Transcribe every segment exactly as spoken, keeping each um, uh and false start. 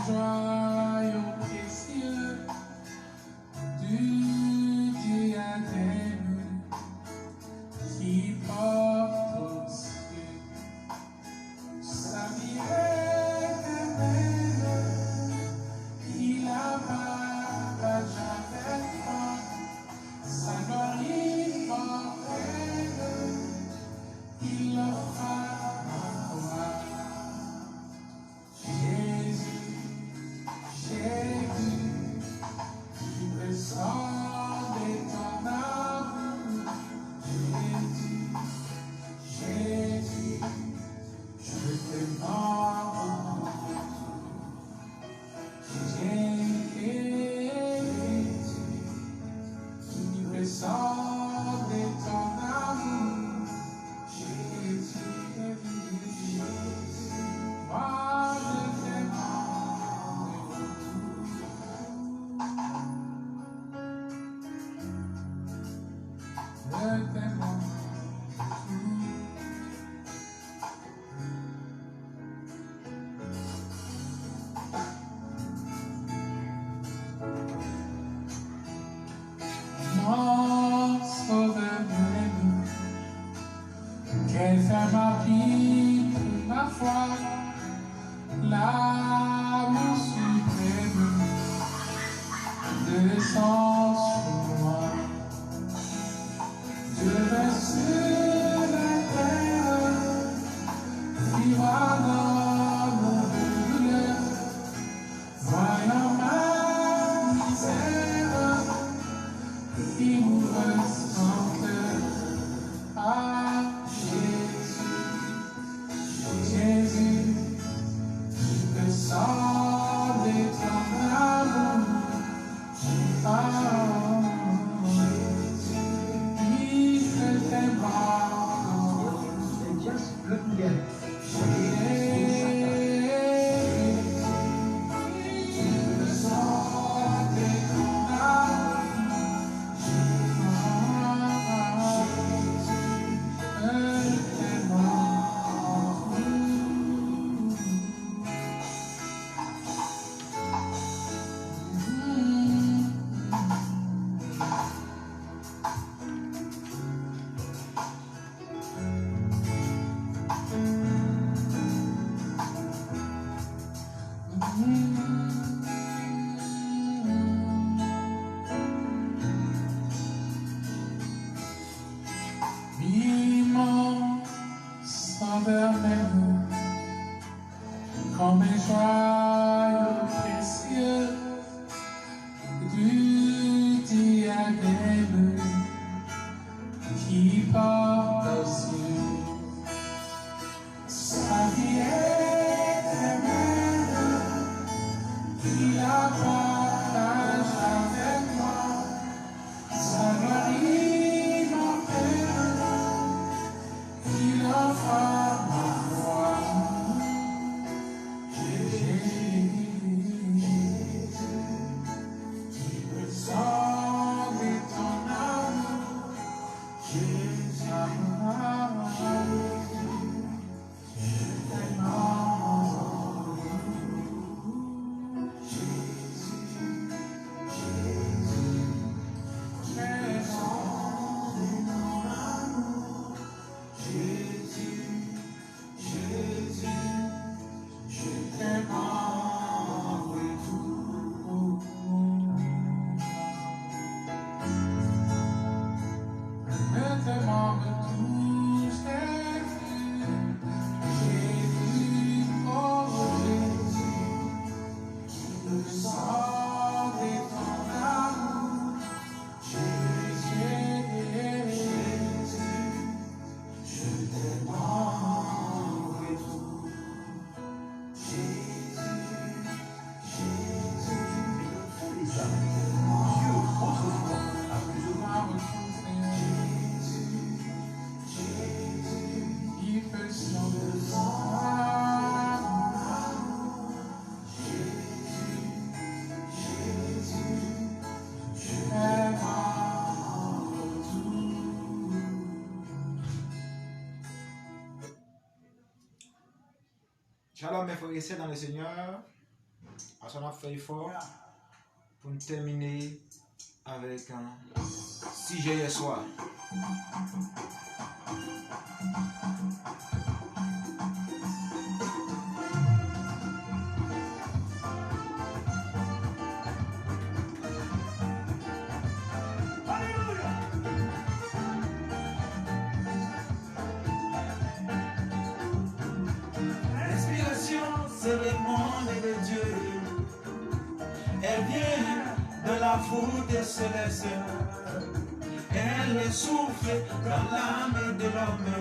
Joyau précieux du diadème qui porte aux cieux sa vie éternelle, il la partage avec toi, sa gloire immortelle, il offre à toi. Jésus, Jésus, tu me sors de ton amour. Jésus, Jésus, je te demande. Jésus, tu me sors de ton amour. Jésus, Jésus, moi je t'aime. Je t'aime. Mon Sauveur même, qu'elle ferme à vie pour ma foi, l'amour suprême de son moi. Je reste sur la terre, vivant dans le douleur, voyant ma misère, qui ouvre son cœur à Jésus. Jésus, tu me sors de ton amour. Ah, Jésus, je t'aime. Just look at it. Vivant sans vermillon, comme un joyau précieux du diadème qui porte aux cieux sa vie éternelle, qui la partage avec moi, sa gloire immortelle, qui l'offre à ma foi. Jésus, Jésus, qui me sauve ton amour. Jésus, Jésus, je t'aime. Jésus, Jésus, je t'aime. Jésus, Jésus, je t'aime en retour. Je t'aime en retour, Jésus, Jésus, oh Jésus, qui me sauve de ton amour. Jésus, Jésus, je t'aime en retour. Jésus, Jésus, je t'aime en retour. Jésus, Jésus, qui me sauve de ton amour. Jésus, Jésus, je t'aime en retour. Shalom, mes frères et sœurs dans le Seigneur. Aswè n ap fè efò pou n tèmine avèk, uh, sijè yèswa. Alelouya! L'inspiration, c'est le monde de Dieu. Elle vient de la foudre céleste. Elle souffle dans l'âme de l'homme.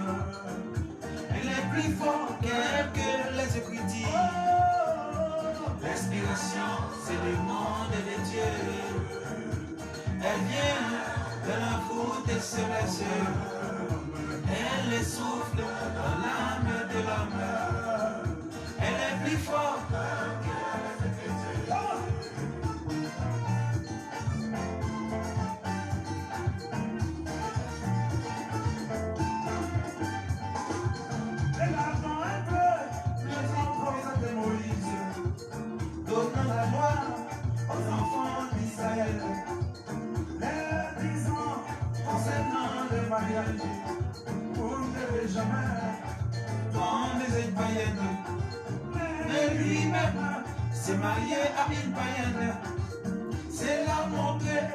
Elle est plus forte qu'elle que les Écritures. L'inspiration, c'est le monde de Dieu. Elle vient de la foudre céleste. Elle souffle dans l'âme de l'homme. Elle est plus forte. Et là, dans un peu, le grand prophète Moïse, donnant la loi aux enfants d'Israël, leur disant concernant le mariage, vous ne devez jamais prendre une païenne. Mais lui-même s'est marié à une païenne. Cela montrait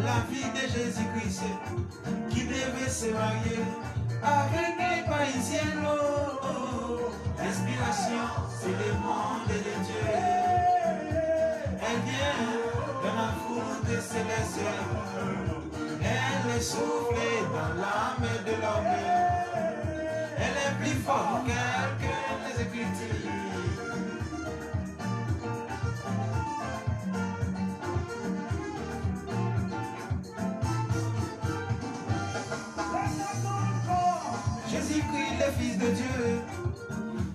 la vie de Jésus-Christ qui devait se marier avec une païenne. Oh, oh, oh. L'inspiration, c'est le monde de Dieu. Elle vient de la foudre céleste. Elle souffle dans l'âme de l'homme. Elle est plus forte qu'elle que les Écritures. Jésus-Christ, le Fils de Dieu,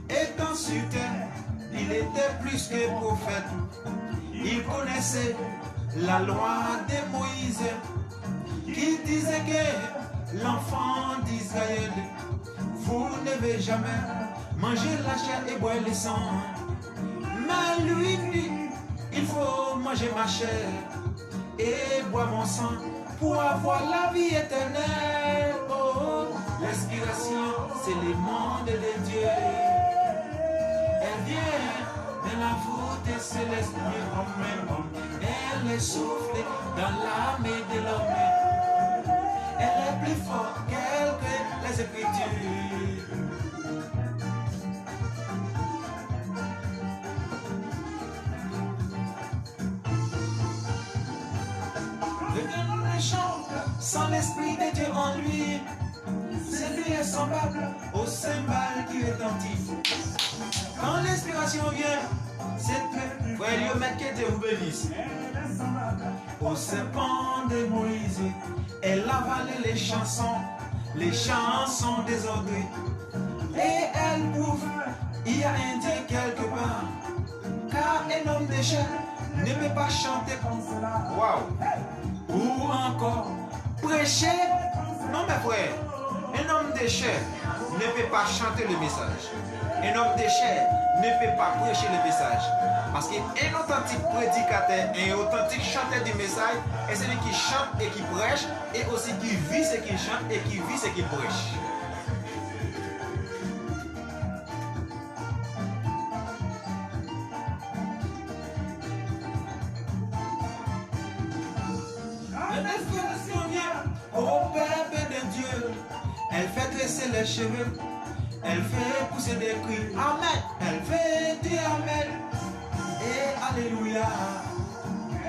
étant sur terre, il était plus que prophète. Il connaissait la loi de Moïse qui disait que l'enfant d'Israël, vous ne devez jamais manger la chair et boire le sang. Mais lui dit, il faut manger ma chair et boire mon sang pour avoir la vie éternelle. Oh, l'inspiration, c'est le monde de Dieu. Elle vient de la foudre céleste. Elle souffle dans l'âme de l'homme. Elle est plus forte qu'elle que les Écritures. Le cœur méchant, sans l'Esprit de Dieu en lui, celui est semblable au cymbale qui retentit. Quand l'inspiration vient, c'est très... Frère Elio, mèt ke Dye ou benise. Au serpent de Moïse, elle avale les chansons, les chansons désordonnées. Et elle prouve, il y a un Dieu quelque part. Car un homme de chair ne peut pas chanter comme cela. Wow. Ou encore prêcher. Non, mes frères, un homme de chair ne peut pas chanter le message. Un homme de chair ne peut pas prêcher le message. Parce qu'un authentique prédicateur, un authentique chanteur du message, est celui qui chante et qui prêche, et aussi qui vit ce qu'il chante et qui vit ce qu'il prêche. L'inspiration vient au peuple de Dieu. Elle fait dresser les cheveux. Elle fait pousser des cris. Amen. Elle fait dire Amen. Et Alléluia.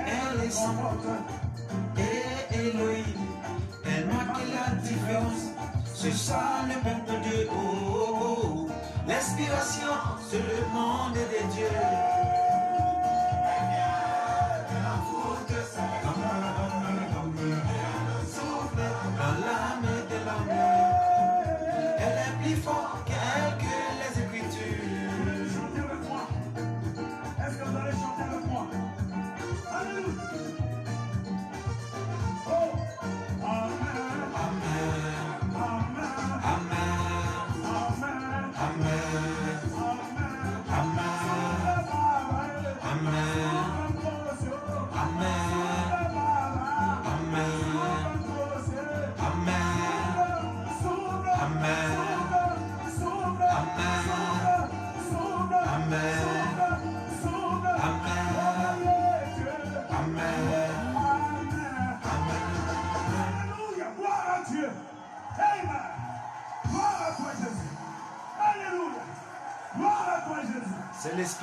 Elle est sans... Et Elohim. Elle marque la différence. C'est ça le peuple de Dieu. Oh, oh, oh. L'inspiration, c'est le monde de Dieu. Dans l'âme de l'homme, elle est plus forte qu'elle que les Écritures. Vous voulez chanter avec moi? Est-ce que vous allez chanter avec moi? Alléluia. Oh. Amen. Amen. Amen. Amen. Amen. Amen.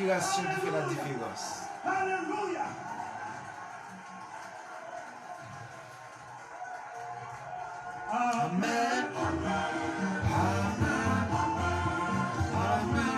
Adorasyon ki fè la diferans. Alelouya. Amèn. Amèn. Amèn. Amèn.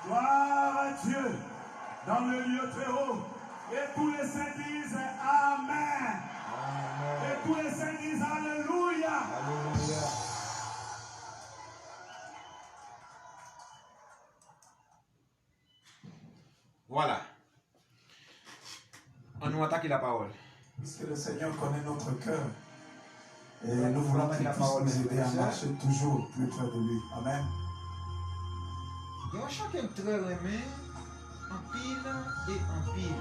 Gloire à Dieu dans le lieu très haut. Et tous les saints disent Amen. Amen. Et tous les saints disent Alléluia. Alléluia. Voilà. Annou atake lapawòl. Puisque le Seigneur connaît notre cœur, et nous voulons qu'il puisse nous aider à marcher toujours plus près de lui. Amen. Gen yon chante m trè renmen anpil e anpil.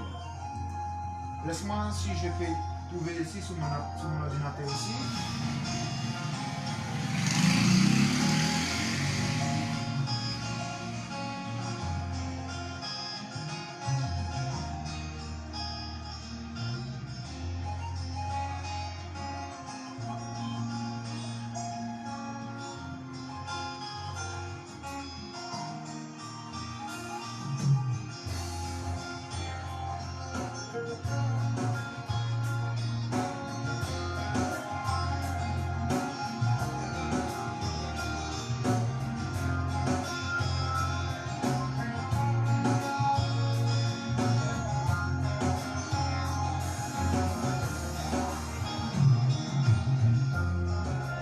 Laisse-moi, si je peux trouver ici sur mon, sur mon ordinateur ici.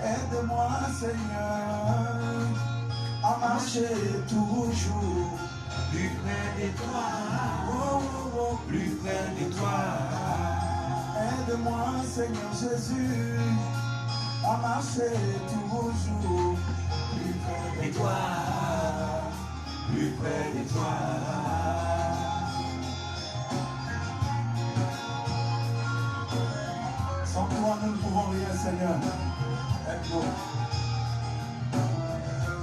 Aide-moi, Seigneur, à marcher toujours plus près de toi, oh, oh, oh, plus près de toi. Aide-moi, Seigneur Jésus, à marcher toujours plus près de toi, plus près de toi. Sans toi, nous ne pouvons rien, Seigneur. Aide-nous.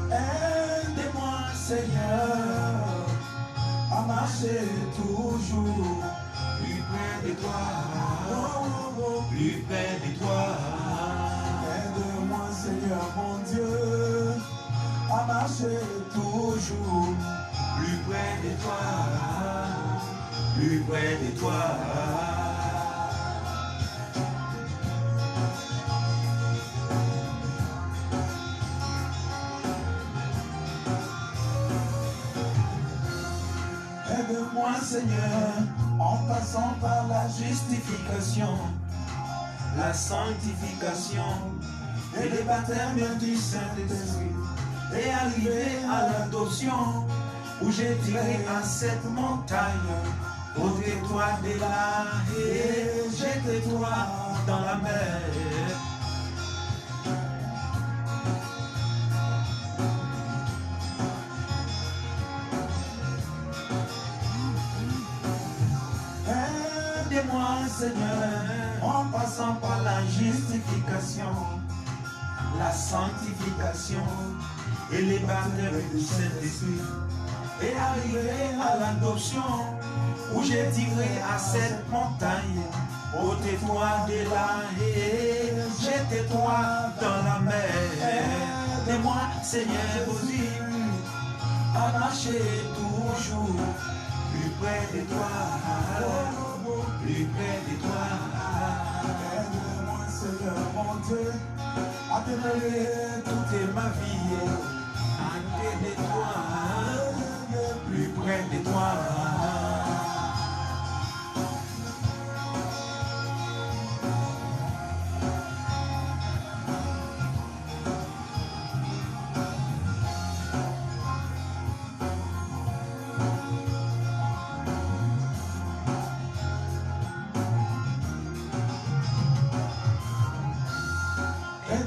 Aide-moi, Seigneur, à marcher toujours plus près de toi. Oh, oh, oh, plus près de toi. Aide-moi, Seigneur mon Dieu, à marcher toujours plus près de toi, plus près de toi. Aide-moi, Seigneur, en passant par la justification, la sanctification et le baptême du Saint-Esprit, et arriver à l'adoption, où je dirai à cette montagne, ôte-toi de là et jette-toi dans la mer. Aide-moi, Seigneur, en passant par la justification, la sanctification et le baptême du Saint-Esprit, et arriver à l'adoption, où je dirai à cette montagne, ôte-toi de là et jette-toi dans la mer. Aide-moi, Seigneur Jésus, à marcher toujours plus près de toi, plus près de toi. Aide-moi, Seigneur mon Dieu, à demeurer toute ma vie, à côté de toi, plus près de toi.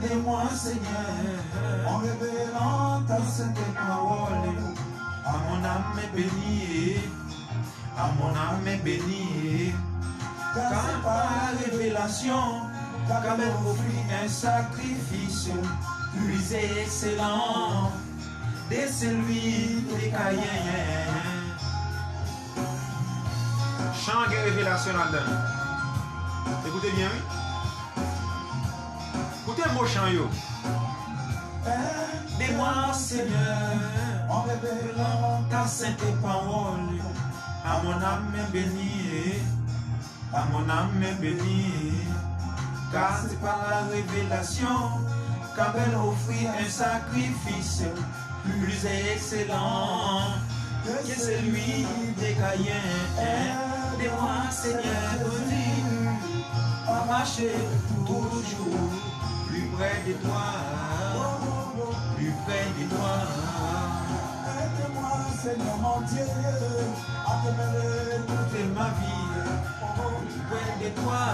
Aide-moi, Seigneur, en révélant ta sainte parole. À mon âme bénie, à mon âme bénie. Car c'est par la révélation qu'Abel offrit un sacrifice plus excellent de celui de Caïn. Chan gen revelasyon ladan l. Ekoute byen, wi. Koute mo chan yo. Aide-moi, Seigneur, en révélant ta sainte parole. À mon âme bénie, à mon âme bénie. Car c'est par la révélation qu'Abel offrit un sacrifice plus excellent que celui de Caïn. Aide-moi, Seigneur Dieu, à marcher toujours plus près de toi, plus près de toi. Aide-moi, Seigneur mon Dieu, à demeurer toute ma vie, oh, plus près de toi.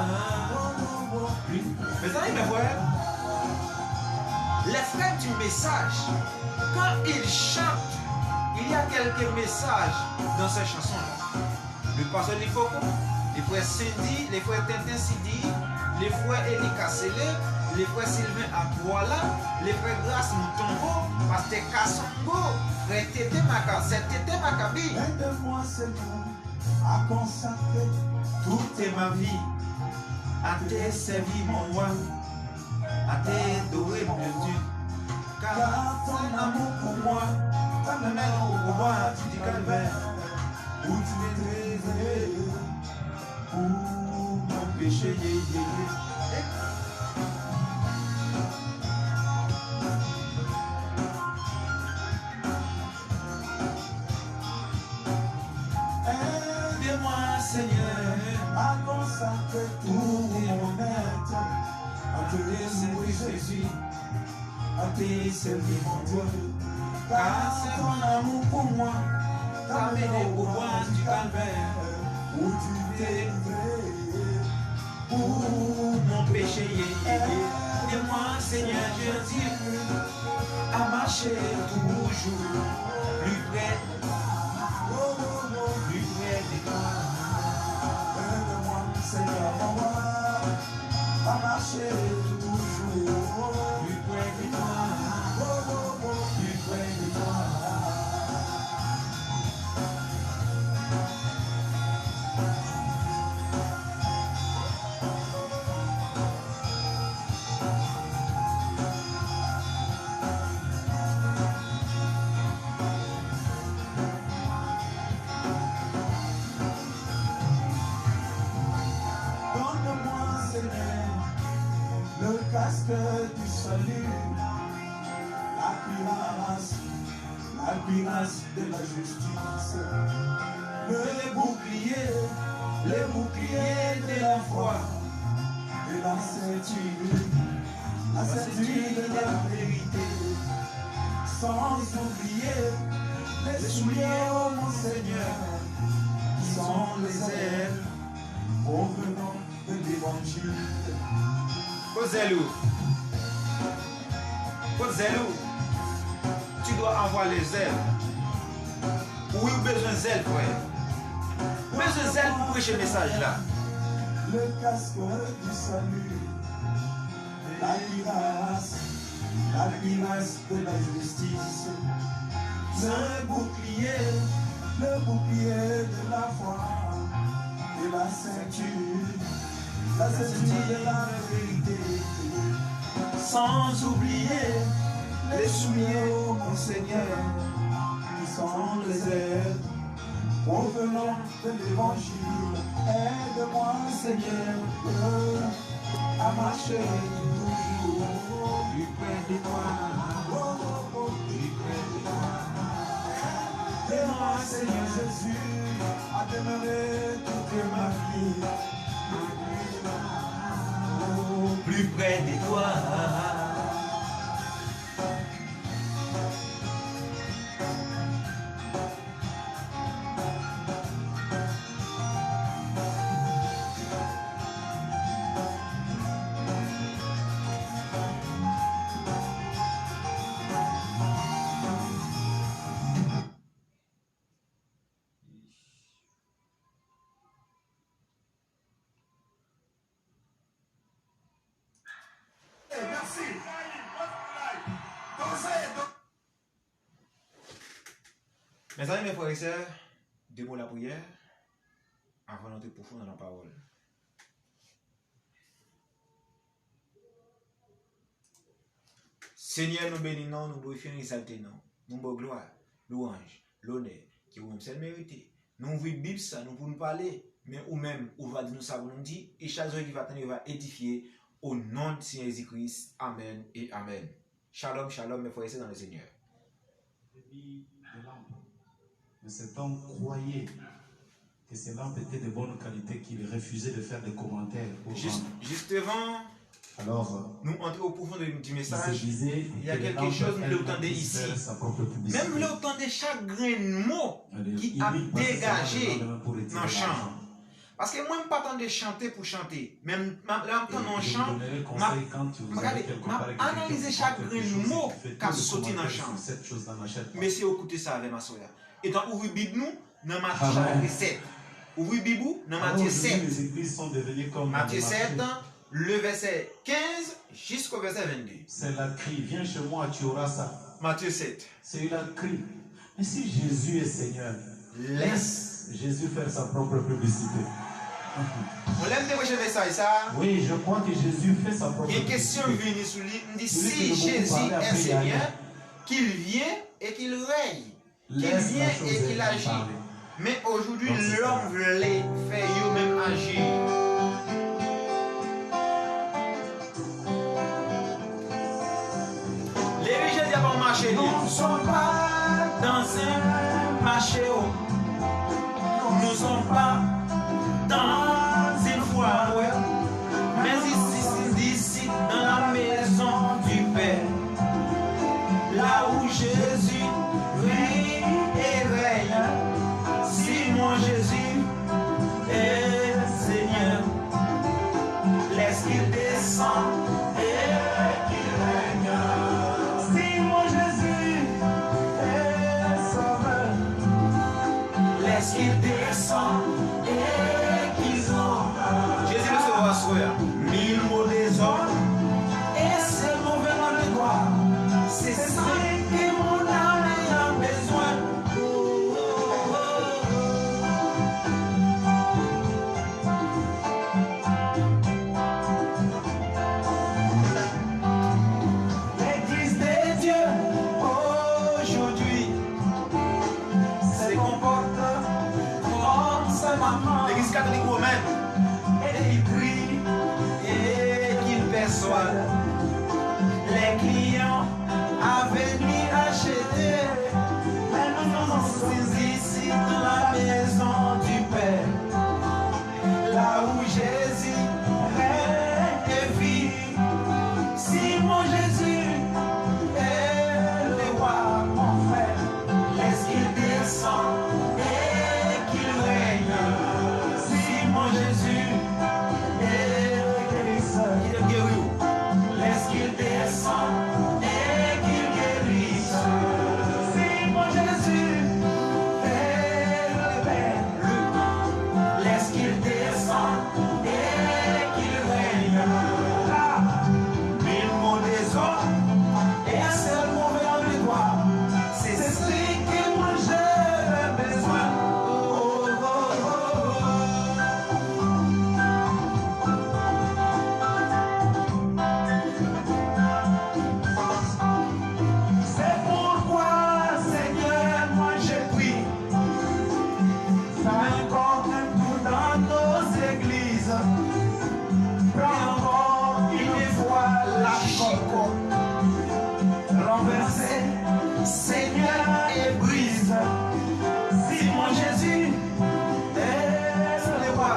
Mezanmi, mes frères, les frères du message, quand ils chantent, il y a quelques messages dans ces chansons-là. Le pasteur Lifoko, le frère Cindy, le frère Tintin Sidi, le frère Eli Kasele, le frère Sylvain Akwala, le frère Grace Mutombo, pasteur Kasongo, frère Tete Maka, c'est Tete Makabi. Aide-moi, Seigneur, à consacrer toute ma vie à te servir, mon roi, à t'adorer, mon Dieu. Car ton amour pour moi t'amène au bois du calvaire, où tu t'es livré pour mon péché. Aide-moi, Seigneur, à consacrer tout mon être à te servir, Jésus, à te servir, mon Dieu. Car ton amour pour moi t'a mené au bois du calvaire, où tu t'es livré pour mon péché. Aide-moi, Seigneur Jésus, à marcher toujours plus près, plus près de toi. Aide-moi, Seigneur, à marcher toujours plus près de toi, plus près de toi. Donne-moi, Seigneur, le casque du salut, la cuirasse, la cuirasse de la justice, le bouclier, le bouclier de la foi et la ceinture, la ceinture de la vérité, sans oublier les souliers, oh mon Seigneur, qui sont les ailes provenant de l'évangile. Kot zèl ou? Kot zèl ou? Tu dois avoir les ailes. Wi, ou bezwen zèl, frè. Ou bezwen zèl pou preche mesaj la. Le casque du salut, la cuirasse, la cuirasse de la justice, le bouclier, le bouclier de la foi et la ceinture, la ceinture de la vérité, sans oublier les souliers, oh mon Seigneur, qui sont les ailes provenant de l'évangile. Aide-moi, Seigneur. À marcher toujours plus près de toi, oh, oh, oh, plus près de toi. Aide-moi, Seigneur Jésus, à demeurer toute ma vie, oh, plus près de toi. Mezanmi, mes frères et sœurs, de mo lapriyè avan nou antre pwofon nan lapawòl. Senyè, nou beni non w, nou glorifye, nou egzalte non w. Nou ba w glwa, lwanj, lonè ke ou menm sèl merite. Nou ouvri Bib sa, nou pou nou pale, men ou menm, ou va di nou sa pou nou di, e chak zòrèy ki va tande, yo va edifye, au nom du Seigneur Jésus-Christ. Amen et amen. Shalom, shalom, mes frères et sœurs dans le Seigneur. Débit de lampes. Mais cet homme croyait que ces lampes étaient de bonne qualité, qu'il refusait de faire des commentaires pour vendre. Justement, alors, nou antre o pwofondè di mesaj. Il y a quelque chose m vle w tande isi. Menm vle w tande chak grenn mo ki ap degaje nan chan. Paske mwen, m pa tande chante pou chante. Men m, m, lè m ap tann yon chan, m ap, m, gade, m ap analize chak grenn mo k ap soti nan chan. Mesye yo, koute sa avè m aswè a. Etan, ouvri Bib nou nan Matye chapit sèt. Ouvri Bib ou nan Matye sèt. Matye sèt, le vèsè kenz jisko vèsè vennde. Celle-là crie, viens chez moi, tu auras ça. Matye sèt. Celui-là crie. Mais si Jésus est Seigneur, laisse Jésus faire sa propre publicité. Bon, lè m te preche mesaj sa a, oui, je crois que Jésus fait sa propre publicité. Gen kesyon vini sou li. M di, si Jezi è Senyè, qu'il vienne et qu'il règne, qu'il vienne et qu'il agisse. Men aujourd'hui, lòm vle fè yo menm aji. Legliz Jezi a pa yon mache li ye. Nous sommes pas dans un marché, oh. Nous sommes pas dans une foire, ouais. Mais ici, ici, dans la maison du Père, là où Jésus vit et règne. Si mon Jésus est Seigneur, laisse qu'il descende et qu'il règne. Si mon Jésus est Sauveur, laisse qu'il descende et qu'il entre. Jezi resevwa aswè a. Mil mots désordre et seul mot venant de toi. C'est ce que mon âme a besoin. L'église de Dieu aujourd'hui se comporte comme sa maman. Legliz katolik womèn. Et il prie et qu'il persuade les clients à venir acheter. Mais nous nous assistons ici dans la maison du Père, là où Jésus règne et vit. Si mon Jésus est le roi, mon frère, laisse qu'il descende et qu'il règne. Si mon Jésus est le guérisseur, qu'il guérit. Laisse qu'il descende et qu'il guérisse. Si mon Jésus est le Père, laisse qu'il descende et qu'il règne. Là, mille mots désordre et un seul mot venant de toi. C'est ce que mon cœur a besoin. Oh, oh, oh, oh. Renversez, Seigneur, et brise. Si mon Jésus est le roi,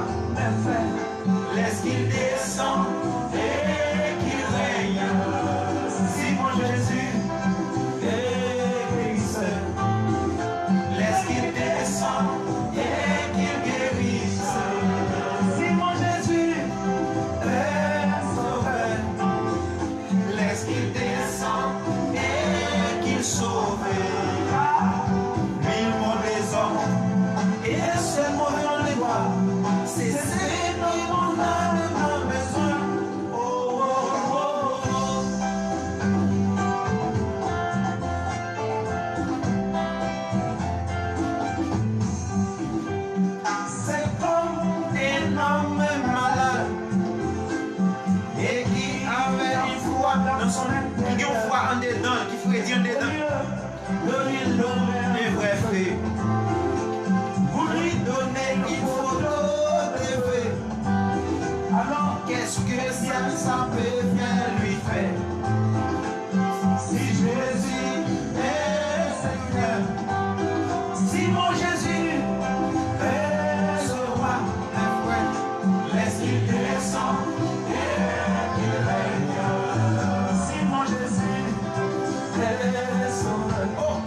laisse qu'il descende et qu'il règne. Si mon Jésus est guérisseur, laisse qu'il descende et qu'il guérisse. Si mon Jésus est sauveur, laisse qu'il descende et qu'il sauve. Car mille mauvais hommes et un seul mauvais homme de loi, c'est ce dont mon âme a besoin. Oh, oh, oh, oh. C'est comme un homme malade et qui avait une foi dans son, ki gen yon fwa anndedan l, ki fredi anndedan l. De lui donner un vrai feu. Vous lui donnez une photo de feu. Alors, qu'est-ce que ça, ça peut bien lui faire? Si Jésus est Seigneur, si mon Jésus est le roi, mes frères, laisse qu'il descende et qu'il règne. Si mon Jésus est sauveur, oh,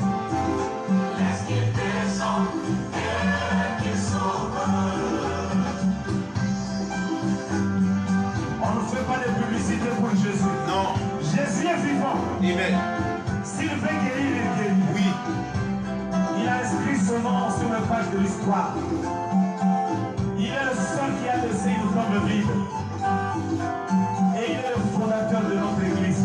laisse qu'il descende et qu'il sauve. On ne fait pas de publicité pour Jésus. Non. Jésus est vivant. Amen. S'il veut guérir, il guérit. Oui. Il a inscrit son nom sur les pages de l'histoire. Il est le seul qui a laissé une tombe vide. Et il est le fondateur de notre église.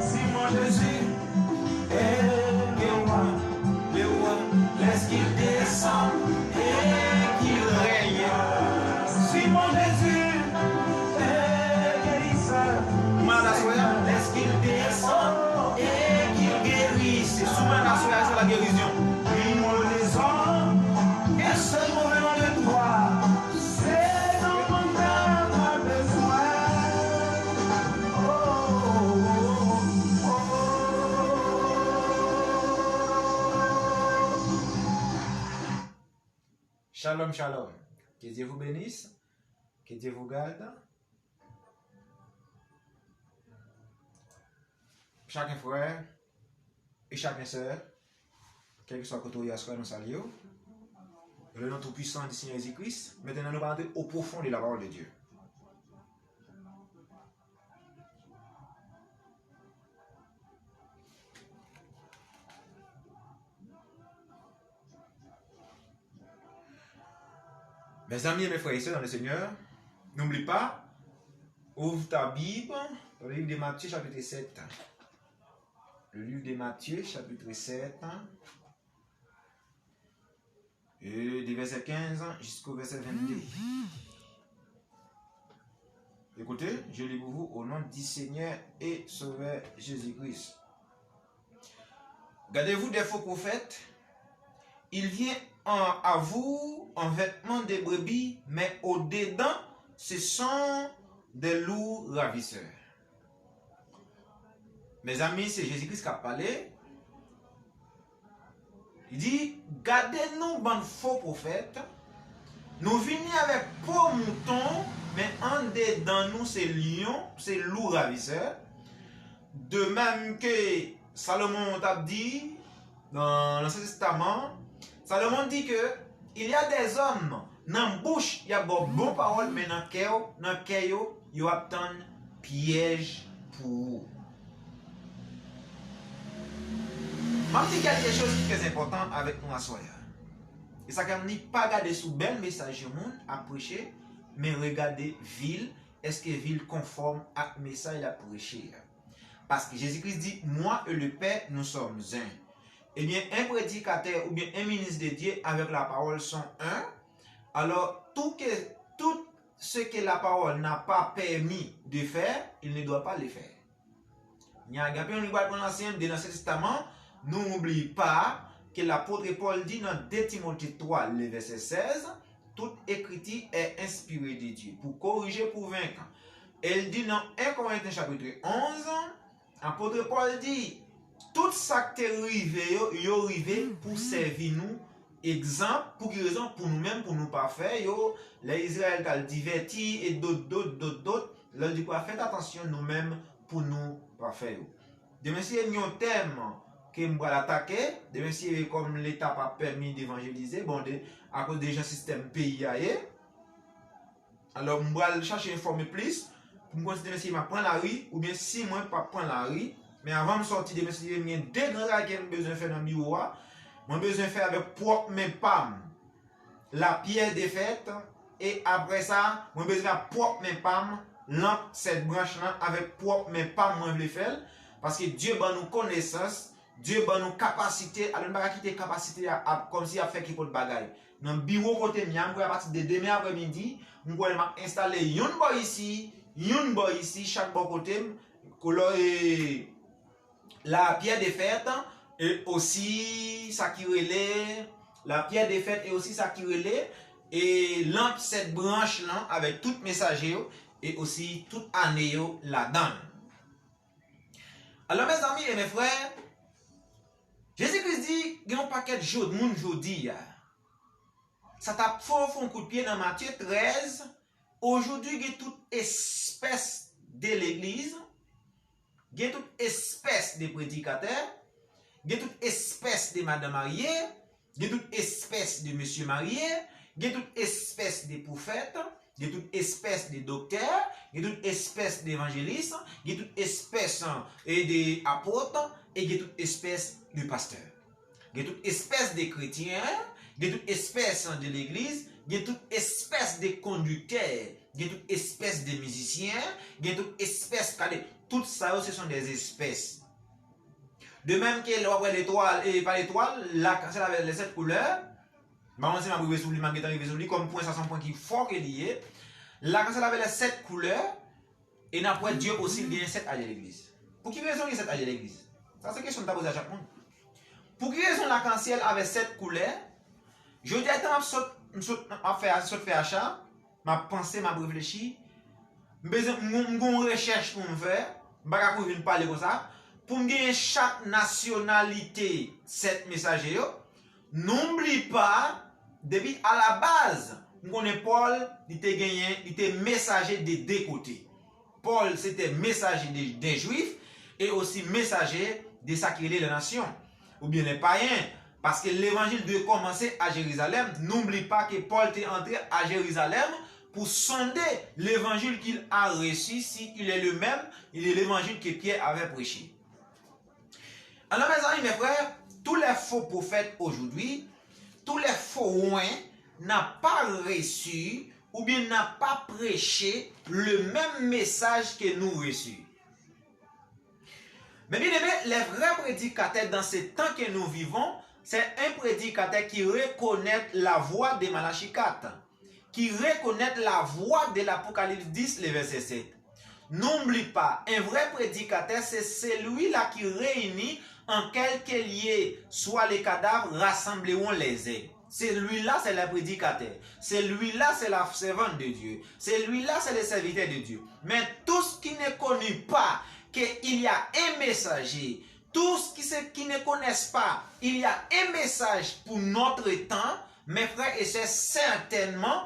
Si mon Jésus est le roi, le roi, laisse qu'il descende et qu'il règne. Si mon Jésus est guérisseur, ou malad aswè a, laisse qu'il descende et qu'il guérisse. Si w malad aswè a, se la gerizyon. Prions les hommes, un seul mouvement de toi. C'est dans mon âme a besoin. Oh, oh, oh, oh. Shalom, shalom. Que Dieu vous bénisse. Que Dieu vous garde. Chaken frè e chaken sè, kèlkeswa kote w ye aswè, nou salye w. Dans le nom tout puissant du Seigneur Jésus-Christ, maintenant nous allons entrer au profond de la parole de Dieu. Mes amis et mes frères et sœurs dans le Seigneur, n'oublie pas, ouvre ta Bible dans le livre de Matthieu chapitre sept. Le livre de Matthieu chapitre sept, et de verset quinze jusqu'au verset vingt-deux. Écoutez, je lis pour vous au nom du Seigneur et Sauveur Jésus-Christ. Gardez-vous des faux prophètes. Ils viennent en, à vous en vêtements de brebis, mais au dedans, ce sont des loups ravisseurs. Mezanmi, se Jezi Kris k ap pale. Li di, gade nou bann fo pwofèt, nou vini avèk po mouton, men andedan nou se lyon, se lou ravisè. De menm ke Salomon t ap di nan Ansyen Testaman, Salomon di ke il y a des hommes, nan bouch y ap ba w bon pawòl, men nan kè w, nan kè yo, yo ap tann pyèj pou ou. M ap di kèlke choz ki trè enpòtan avèk nou aswè a. E sa k ap ni pa gade sou bèl mesaj yon moun ap preche, men regade vi l, èske vi l konfòm ak mesaj l ap preche a. Paske Jezi Kris di, moi et le Père, nous sommes un. Ebyen, un prédicateur oubyen un ministre de Dieu avec la parole sont un. Alors, tout que, tout ce que la parole n'a pas permis de faire, il ne doit pas le faire. Nya gen anpil moun ki pral pran lansyen, de Ansyen Testaman, n'oublie pas que l'apôtre Paul dit dans deux Timothée trois, le verset seize, Toute écriture est inspirée de Dieu pour corriger, pour vaincre. E l di nan en Korentyen chapit onz, apot Pòl di, tout sa k te rive yo, yo rive pou sèvi nou egzanp. Pou ki rezon? Pou nou menm, pou nou pa fè yo. Lè Izrayèl t al divèti e dot, dot, dot, dot, lè l di pou fèt atansyon nou menm, pou nou pa fè yo. Demen si gen yon tèm ke m pral atake, demen si kòm Leta pa pèmi devanjelize, bon, de, akoz de jan sistèm peyi a ye. Alò, m pral chache enfòme plis, pou m konn si demen si m ap pran lari, oubyen si mwen p ap pran lari. Men avan m sòti demen si m gen de gran bagay ke m bezwen fè nan biwo a. Mwen bezwen fè avèk pwòp men pa m. Lapyè defèt, e apre sa, mwen bezwen ak pwòp men pa m, lanp sèt branch lan, avèk pwòp men pa m mwen vle fè l, paske Dye ban nou konesans, Dye ban nou kapasite, alò n pa ka kite kapasite a ap kòmsi ap fè kenpòt bagay. Nan biwo kote m ye a, m kwè apati de demen aprèmidi, m kwè m ap enstale youn bò isi, youn bò isi, chak bò kote m, kolò e lapyè defèt, e osi sa ki rele, lapyè defèt e osi sa ki rele, e lanp sèt branch lan avèk tout mesaje yo, e osi tout ane yo ladan l. Alò, mezanmi e mefrè, Jezi Kris di, gen yon pakèt jo-, moun jodi a, sa t ap fè w fè yon kout pye nan Matye trèz, aujourd'hui gen tout espès de legliz, gen tout espès de predikatè, gen tout espès de madan marye, gen tout espès de mesye marye, gen tout espès de pwofèt, gen tout espès de doktè, gen tout espès de evanjelis, gen tout espès, e, de apot, e gen tout espès de pastè. Gen tout espès de kretyen, gen tout espès de legliz, gen tout espès de kondiktè, gen tout espès de mizisyen, gen tout espès, gade, tout sa yo, se son des espèces. De menm ke lè w ap wè letwal, e pa letwal, lakansyèl avèk lè sèt koulè, m pa konn si m ap rive sou li, m ap gentan rive sou li, kòm pwen sa se yon pwen ki fò ke li ye. Lakansyèl avèk lè sèt koulè, e n ap wè Dye osi l genyen sèt aje legliz. Pou ki rezon gen sèt aje legliz? Sa se kesyon m ta poze a chak moun. Pou ki rezon lakansyèl avèk sèt koulè? Jodi a, tan m ap sot, m sot, m ap fè, sot fè acha, m ap panse, m ap reflechi. M bezwen, m, m gen yon rechèch pou m fè. M pa ka kouri vin pale konsa. Pou m genyen chak nasyonalite sèt mesaje yo, n'oublie pas, depi alabaz, m konnen Pòl, li te genyen, li te mesaje de de kote. Pòl se te mesaje de, de Jwif e osi mesaje de sa ki rele lè nasyon, oubyen lè payen, paske levanjil dwe kòmanse a Jerizalèm. N'oublie pas ke Pòl te antre a Jerizalèm pou sonde levanjil qu'il a reçu, si il est le même, il est l'évangile que Pierre avait prêché. Alò, mezanmi, mefrè, tous les faux prophètes aujourd'hui, tous les faux oint n'a pas reçu oubyen n'a pas prêché le même message que nous reçu. Mes bien-aimés, les vrais prédicateurs dans ce temps que nous vivons, c'est un prédicateur qui reconnaît la voix de Malachie quatre, qui reconnaît la voix de l'Apocalypse dix, le verset sept. N'oublie pas, un vrai prédicateur, c'est celui-là qui réunit en quelques lieux, soit les cadavres rassembleront les aigles. Celui-là, c'est le prédicateur. Celui-là, c'est la servante de Dieu. Celui-là, c'est le serviteur de Dieu. Mais tous ceux qui ne connaissent pas qu'il y a un messager, tous ceux qui ne connaissent pas, il y a un message pour notre temps, mes frères et sœurs, certainement,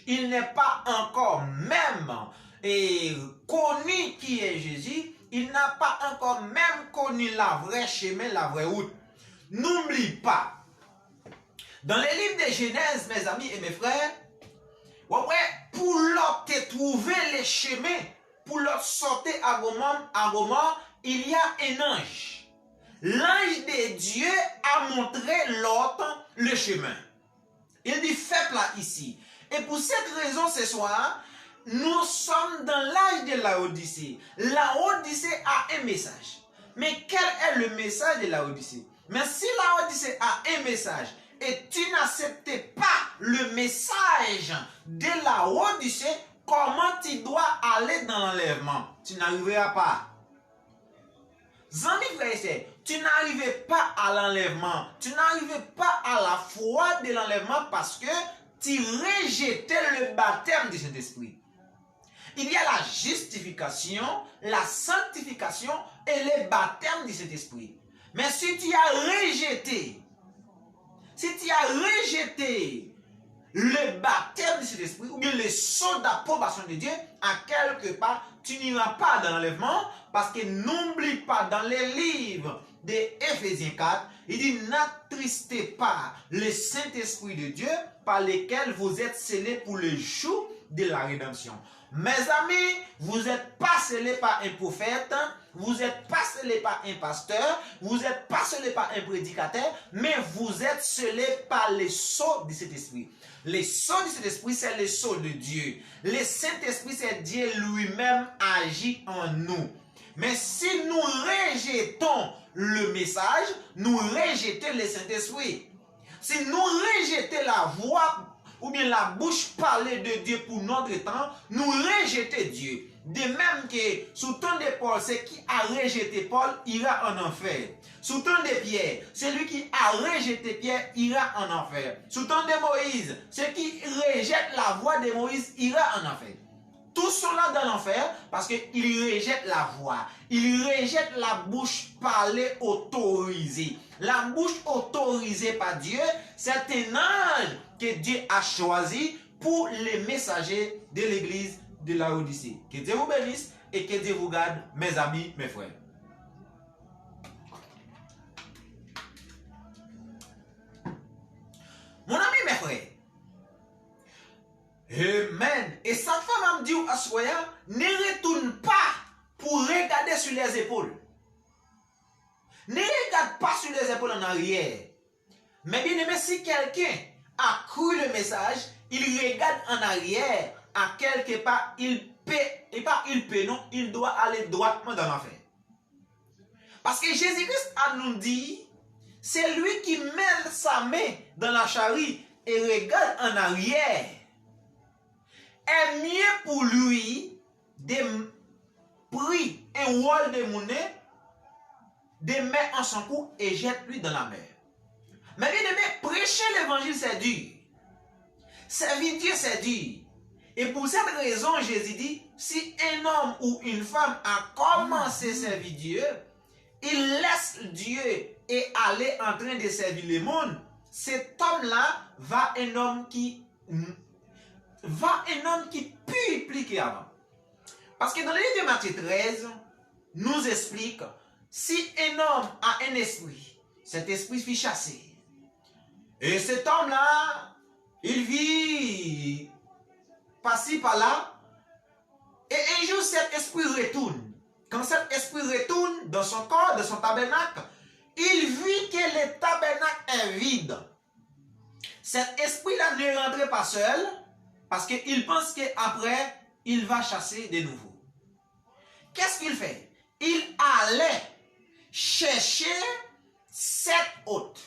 il n'est pas encore même et connu qui est Jésus, il n'a pas encore même connu la vraie chemin, la vraie route. N'oublie pas, dans le livre de Genèse, mes amis et mes frères, w ap wè, pou Lòt te twouve le chemin, pou Lòt sòti a Gomò, a Gomò, il y a un ange. L'ange de Dieu a montré Lot le chemin. Il dit, fais plat ici. Et pour cette raison, ce soir, nous sommes dans l'âge de Laodicée. Laodicée a un message. Mais quel est le message de Laodicée? Mais si Laodicée a un message et tu n'acceptes pas le message de Laodicée, comment tu dois aller dans l'enlèvement? Tu n'arriveras pas. Zanmi, frè e sè, tu n'arrives pas à l'enlèvement. Tu n'arrives pas à la foi de l'enlèvement parce que tu rejetais le baptême du Saint-Esprit. Il y a la justification, la sanctification et le baptême du Saint-Esprit. Mais si tu as rejeté, si tu as rejeté le baptême du Saint-Esprit ou bien le sceau d'approbation de Dieu, à quelque part, tu n'iras pas dans l'enlèvement, parce que n'oublie pas dans les livres de Éphésiens quatre, il dit, n'attristez pas le Saint-Esprit de Dieu par lequel vous êtes scellés pour le jour de la rédemption. Mes amis, vous êtes pas scellés par un prophète, vous êtes pas scellés par un pasteur, vous êtes pas scellés par un prédicateur, mais vous êtes scellés par le sceau du Saint-Esprit. Le sceau du Saint-Esprit, c'est le sceau de Dieu. Le Saint-Esprit, c'est Dieu lui-même agit en nous. Mais si nous rejetons le message, nous rejetons le Saint-Esprit. Si nou rejte lavwa oubyen labouch pale de Dye pou notre temps, nou rejete Dye. De même que, si w tande Pòl, ce qui a rejeté Paul ira en enfer. Si w tande Pyè, celui qui a rejeté Pierre ira en enfer. Si w tande Moïse, ceux qui rejettent la voix de Moïse ira en enfer. Tous sont là dans l'enfer parce qu'ils rejettent la voix. Ils rejettent la bouche parlée autorisée. La bouche autorisée par Dieu, c'est un ange que Dieu a choisi pour les messagers de l'église de Laodicée. Que Dieu vous bénisse et que Dieu vous garde, mes amis, mes frères. Mon ami, mes frères, Amen. E sa k fè m ap di w aswè a, ne retourne pas pour regarder sur les épaules. Ne regarde pas sur les épaules en arrière. Mes bien-aimés, si quelqu'un a cru le message, il regarde en arrière, à quelque part, il peut, et pas il peut, non, il doit aller droitement dans l'enfer. Paske Jezi Kris a nou di, celui qui met sa main dans la charrue et regarde en arrière, est mieux pour lui de m- pris un rôle de monnaie, de mettre en son cou et jette lui dans la mer. Mes bien-aimés, prêcher l'évangile, c'est dur. Servir Dieu, c'est dur. Et pour cette raison, Jésus dit, si un homme ou une femme a commencé à servir Dieu, il laisse Dieu et aller en train de servir le monde, cet homme-là va un homme qui va un homme qui pire plus qu'avant. Parce que dans le livre de Matthieu treize, nous explique, si un homme a un esprit, cet esprit fut chassé. Et cet homme-là, il vit par-ci, par-là. Et un jour, cet esprit retourne. Quand cet esprit retourne dans son corps, dans son tabernacle, il vit que le tabernacle est vide. Cet esprit-là ne rentre pas seul, parce qu'il pense qu'après, il va chasser de nouveau. Qu'est-ce qu'il fait? Il allait chercher sept autres.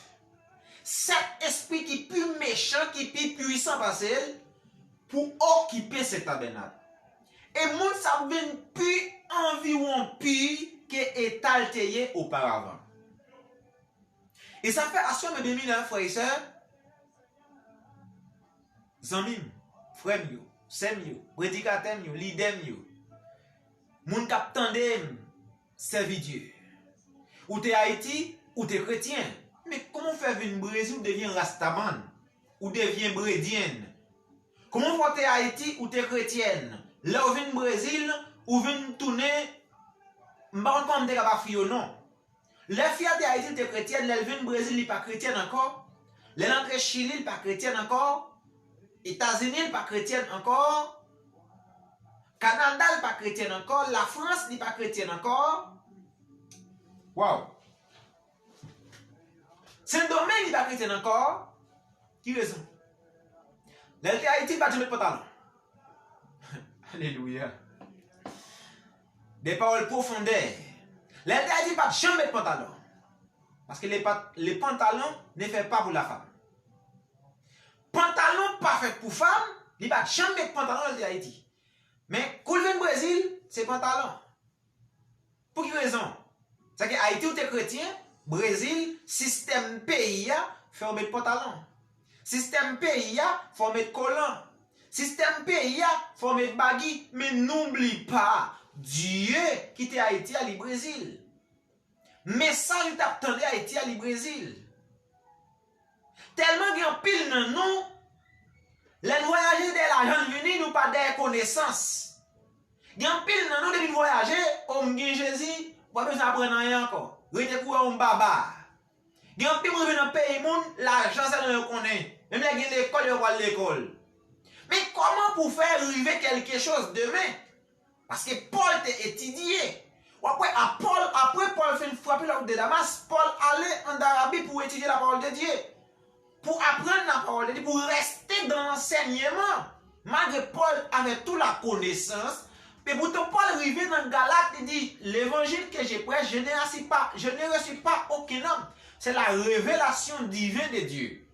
Sept esprits ki pi mechan, ki pi pwisan pase l, pou okipe se tabènak. E moun sa ap vin pi anviwon pi ke eta l te ye oparavan. E sa fè aswè, mes bien-aimés, frè e sè, zanmi m, frè m yo, sè m yo, predikatè m yo, lidè m yo, moun k ap tande m, sèvi Dye. Ou te Ayiti, ou te kretyen. Men kòman w fè vin Brezil, ou devyen rastaman, ou devyen bredyen? Kòman w fè w te Ayiti, ou te kretyèn? Lè w vin Brezil, ou vin tounen, m pa konn kòman m te ka pa fi yo non. Lè fi a te Ayiti, li te kretyèn, lè l vin Brezil, li pa kretyèn ankò. Lè l antre Chili, li pa kretyèn ankò. Etazini, li pa kretyèn ankò. Kanada, li pa kretyèn ankò. Lafrans, li pa kretyèn ankò. Waw! Sendomeng, li pa kretyèn ankò. Ki rezon? Lè l te Ayiti, li pa t janm met pantalon. Alelouya. Des paroles profondeurs. Lè l te Ayiti, li pa t janm met pantalon. Paske le, pa- le pantalon ne fait pas pour la femme. Pantalon pa fèt pou fanm, li pa t janm met pantalon lè l te Ayiti. Men, kou l vin Brezil, se pantalon. Pou ki rezon? Sa ke Ayiti ou te kretyen, Brezil, sistèm peyi a fè w met pantalon. Sistèm peyi a, fò w met kolan. Sistèm peyi a, fò w met bagi. Men n'oublie pas, Dye kite Ayiti ale Brezil. Mesaj ou t ap tande Ayiti ale Brezil. Tèlman gen anpil nan nou, lè n vwayaje dèyè lajan n vini, nou pa dèyè konesans. Gen anpil nan nou depi n vwayaje, o m gen Jezi, ou pa bezwen aprann anyen ankò. Rete kou wè yon baba. Gen anpil moun rive nan peyi moun, lajan sèlman yo konnen. Menm lè gen lekòl, yo pa pral lekòl. Men kòman pou fè rive kèlke choz demen? Paske Pòl te etidye. W ap wè, a Pòl, apre Pòl fin frape lawouch de Damas, Pòl ale an Arabi pou etidye lapawòl de Dye, pou aprann lapawòl de Dye, pou reste dans l'enseignement. Malgre Pòl avè tout la connaissance, men poutan Pòl rive nan Galat, li di, l'évangile que je prêche, je ne reçus pas, je ne reçus pas aucun homme. C'est la révélation divine de Dieu.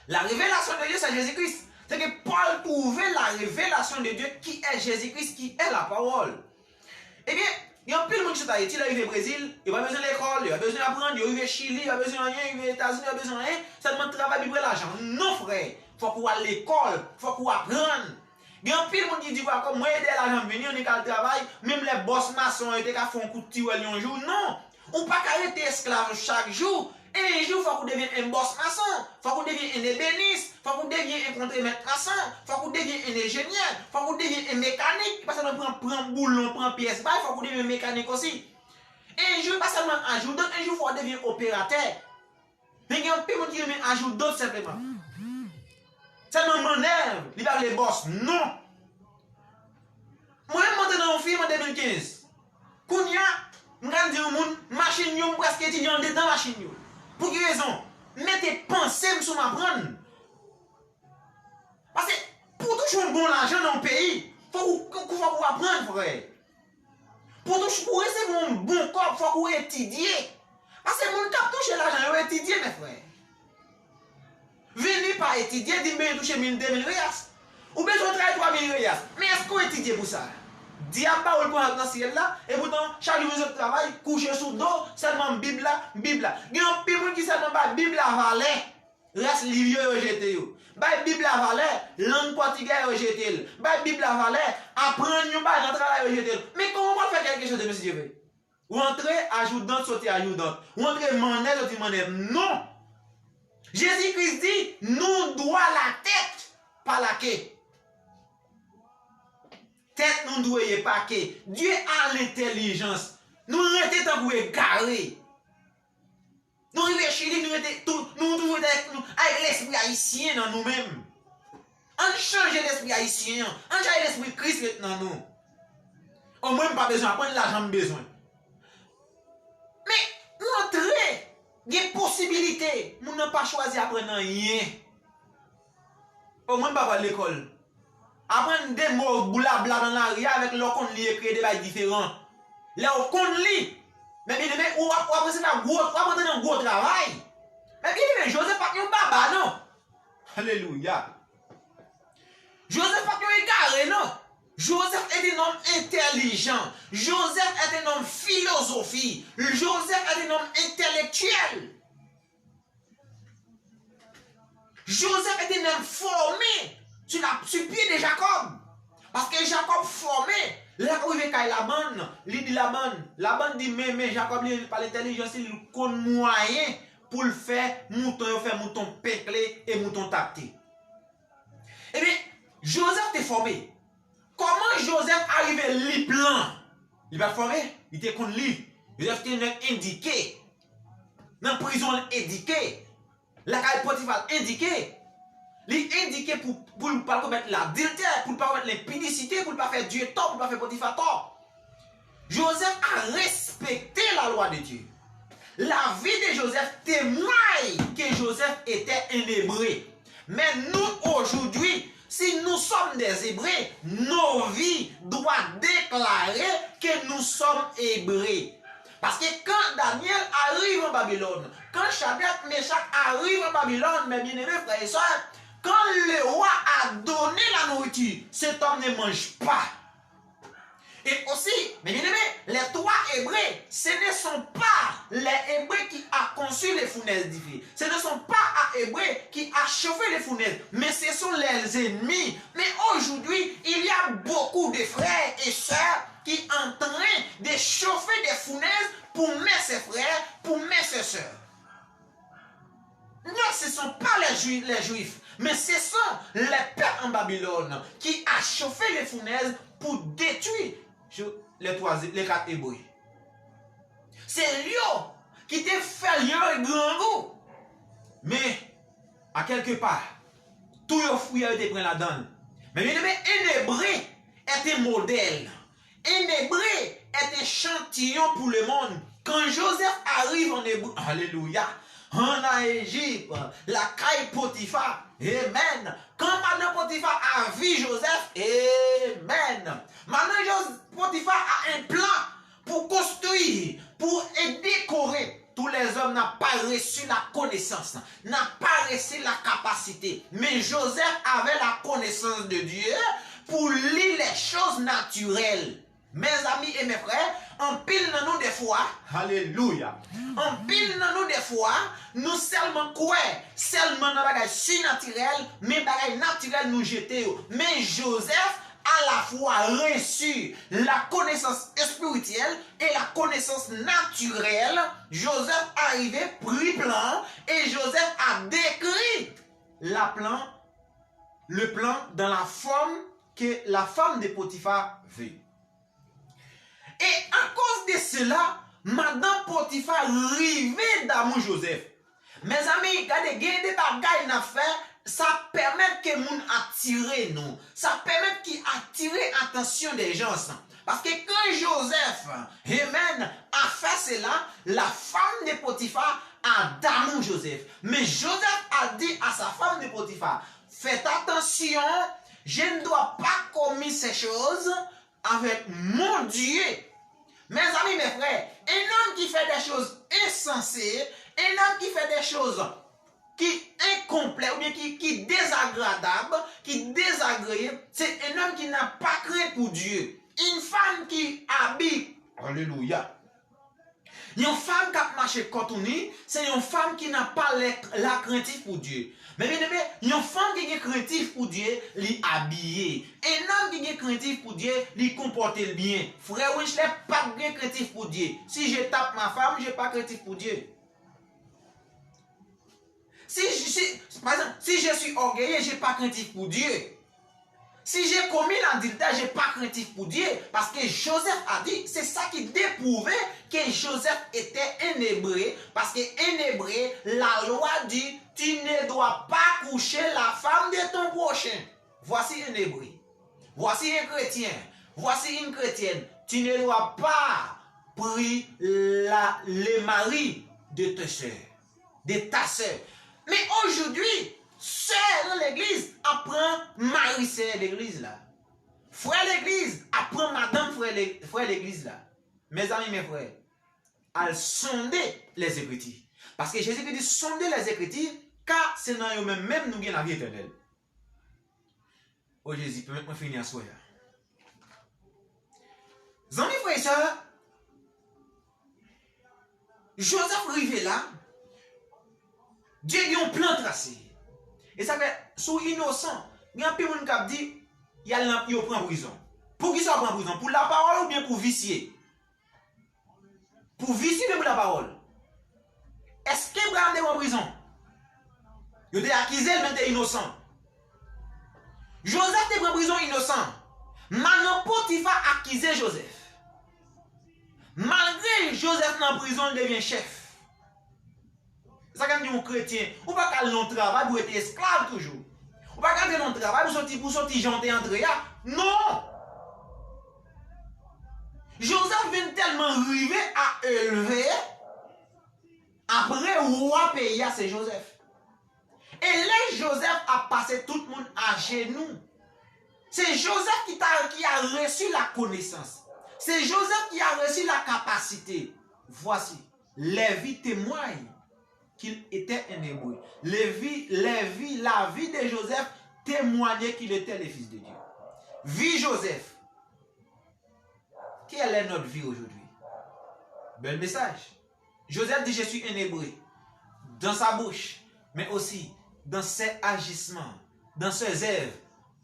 La révélation de Dieu, c'est Jésus-Christ. C'est que Paul trouvait la révélation de Dieu qui est Jésus-Christ, qui est la parole. Ebyen, gen anpil moun ki sot Ayiti, lè yo rive Brezil, yo pa bezwen lekòl, yo pa bezwen aprann, yo rive Chili, yo pa bezwen anyen, yo rive Etazini, yo pa bezwen anyen, sèlman travay, Bib, lajan. Non, frè, fòk ou al lekòl, fòk ou aprann. Gen anpil moun ki di, "Kwa, kòm mwen ede lajan vini, annik al travay, menm lè bòs mason yo te ka fè yon kout tiwèl yon jou." Non! Ou pa ka rete esklav chak jou. En jou, fòk ou devyen en bòs mason, fòk ou devyen en ebenis, fòk ou devyen en kontremèt mason, fòk ou devyen en enjenyè, fòk ou devyen en mekanik. E pa sèlman pran, pran boulon, pran pyès bay, fòk ou devyen mekanik osi. En jou, e pa sèlman ajoudan, en jou, fòk ou devyen operatè. Men gen anpil moun ki renmen ajoudan senpleman. Sèlman mannèv, li pa vle bòs, non. Mwen menm, mwen te nan yon fim an de mil kenz. Kounye a, m ka di yon moun, machin yo, m prèske etidye andedan machin yo. Pou ki rezon? M mete panse m sou m aprann. Paske pou w touche yon bon lajan nan yon peyi, fòk ou, fòk ou aprann, frè. Pou touche, pou w resevwa yon bon kòb, fòk ou etidye. Paske moun k ap touche lajan yo etidye, men frè. Vini pa etidye, di m bezwen touche mil, de mil reyas. Ou bezwen travay twa mil reyas. Men èske w etidye pou sa? Dyab ba w l pou al nan syèl la, epoutan, chak jou w sot travay, kouche sou do, sèlman Bib la, Bib la. Gen anpil moun ki sèlman bay Bib la valè. Rès liv yo, yo jete yo. Bay Bib la valè, lang pòtigè yo jete l. Bay Bib la valè, aprann yon bagay nan travay yo jete l. Men kòman w pral fè kèlke chòz demen si Dye vle? Ou antre ajoudan, soti ajoudan. Ou antre mannèv, soti mannèv. Non! Jezi Kris di, nou dwa latèt, pa lake. Tèt nou dwe ye, pa ke. Dye a lentèlijans. Nou rete tankou egare. Nou rive Chili, nou rete tou, nou toujou rete avèk, nou, avèk lespri ayisyen nan nou menm. Ann chanje lespri ayisyen an. Ann chanje lespri Kris ret nan nou. O mwen, m pa bezwen aprann, lajan m bezwen. Men, ou antre, gen posibilite, moun nan pa chwazi aprann anyen. O mwen, m pa pral lekòl. Aprann de mo blabla nan lari a avèk lè w konn li, ekri, e de bagay diferan. Lè w konn li, men byeneme, ou ap, w ap resevwa gwo, w ap antre nan gwo travay. Men byeneme, Jozèf pa t yon baba, non. Alelouya. Joseph pa t yon egare, non. Joseph est un homme intelligent. Joseph est un homme philosophie. Joseph est un homme intellectuel. Joseph est un homme formé sur la, sur pied de Jacob. Paske Jacob fòme, lè l rive kay Laban, li di Laban, Laban di, men, men, Jacob li pa l entèlijan, si l konn mwayen pou l fè mouton yo fè mouton penkle e mouton takte. Ebyen, Joseph te fòme. Kòman Joseph arive li plan? Li pa t fòme, li te konn li. Joseph te nèg endike. Nan prizon, l endike. Lakay Potifa, l endike. Li endike pou, pou l pa komèt ladiltè, pou l pa komèt lenpidisite, pou l pa fè Dye tò, pou l pa fè Potifa tò. Joseph a respekte la lwa de Dye. La vie de Joseph témoigne que Joseph était un Hébreu. Mais nous, aujourd'hui, si nous sommes des Hébreux, nos vies doivent déclarer que nous sommes Hébreux. Paske kan Daniel arrive en Babylone, quand Shadrach, Meshach arrive en Babylone, mes bien-aimés frères et sœurs, quand le roi a donné la nourriture, cet homme ne mange pas. Et aussi, mes bien-aimés, les trois Hébreux, ce ne sont pas les Hébreux qui a conçu les fournaises du feu. Ce ne sont pas à Hébreux qui a chauffé les fournaises, mais ce sont les ennemis. Mais aujourd'hui, il y a beaucoup de frères et sœurs qui sont en train de chauffer des fournaises pour mes frères, pour mes sœurs. Non, ce ne sont pas les Juifs, les Juifs, mais ce sont les peuples en Babylone qui a chauffé les fournaises pour détruire les, trois, les quatre Hébreux. Se yo ki te fè yo grangou. Men, a kèlke pa, tou yo fouye yo te pran ladan l. Men bien-aimé, un Hébreu est un modèle. Un Hébreu est un échantillon pour le monde. Quand Joseph arrive en Hébreu, alléluia, en Égypte, la caille Potiphar, amen. Quand madan Potifa a vi Joseph, amen. Madan Jos- Potifa a un plan pour construire, pour décorer. Tous les hommes n'ont pas reçu la connaissance, n'ont pas reçu la capacité. Mais Joseph avait la connaissance de Dieu pour lire les choses naturelles. Mezanmi e mezfrè, anpil nan nou defwa, alelouya, anpil nan nou defwa, nou sèlman kwè sèlman nan bagay sinatirèl, men bagay natirèl nou jete yo. Men Joseph à la fois reçu la connaissance spirituelle et la connaissance naturelle. Joseph arive pri plan e Joseph a dekri la plan, le plan dans la forme que la femme de Potiphar veut. E akoz de sela, madan Potifa rive damou Joseph. Mezanmi, gade, gen de bagay n ap fè, sa pèmèt ke moun atire nou. Sa pèmèt ki atire atansyon de jan. Paske kan Joseph, amen, a fè sela, la femme de Potiphar a damou Joseph. Men Joseph a di a sa femme de Potiphar, faites attention, je ne dois pas commettre ces choses avec mon Dieu. Mes amis, mes frères, un homme qui fait des choses insensées, un homme qui fait des choses ki enkonplè oubyen ki, ki dezagradab, ki dezagreyan, se un homme qui n'a pas crainte pour Dieu. Une femme qui habite, alléluia, yon fanm k ap mache kòtouni, se yon fanm ki nan pa lè lakrentif pou Dye. Men byeneme, yon fanm ki gen krentif pou Dye, li abiye. En nonm ki gen krentif pou Dye, li konpòte l byen. Frè Wenchley pa t gen krentif pou Dye. Si je tape ma femme, j'ai pas craintif pour Dieu. Si, si, pa egzanp, si je suis orgueilleux, j'ai pas craintif pour Dieu. Si j'ai commis l'adultère, j'ai pas craintif pour Dieu. Paske Joseph a di, se sa ki depwouve ke Joseph etè en Ebre, paske en Ebre, la lwa di, tu ne dois pas coucher la femme de ton prochain. Voici un Ebre. Voici un chrétien. Voici une chrétienne. Tu ne dois pas prier la, le mari de ta sœur. De ta sœur. Men aujourd'hui, sè nan legliz ap pran mari sè legliz la. Frè legliz ap pran madanm frè, le, frè legliz la. Mezanmi, mes frères, al sonde les Écritures. Paske Jezikri di, sonde les Écritures, ka se nan yo menm menm nou gen lavi etènèl. O Jezi, pèmèt mwen fini aswè a. Zanmi, frè e sè, Joseph rive la, Dye gen yon plan trase. E sa fè, si w inosan, gen anpil moun k ap di, y al nan, yo pran prizon. Poukisa w pran prizon? Pou lapawòl oubyen pou visye? Pou visye oubyen pou lapawòl? Èske Abraham te pran prizon? Yo te akize l, men l te inosan. Joseph te pran prizon inosan. Madan Potifa akize Joseph. Malgre Joseph nan prizon, li devyen chèf. Sa k ap di yon kretyen, ou pa ka al nan yon travay pou rete esklav toujou. Ou pa ka antre nan yon travay pou soti, pou soti jan w te antre a. Non! Joseph vin tèlman rive a elve, apre wa peyi a se Joseph. E lè Joseph ap pase, tout moun ajenou. Se Joseph ki ta, qui a reçu la connaissance. C'est Joseph qui a reçu la capacité. Voici, les vies témoignent qu'il était un Hébreu. Les vies, les vies, la vie de Joseph témoignait qu'il était le Fils de Dieu. Vi Joseph, Quel est notre vie aujourd'hui? Bèl mesaj. Joseph dit, je suis un Hébreu, dans sa bouche, mais aussi dans ses agissements, dans ses œuvres,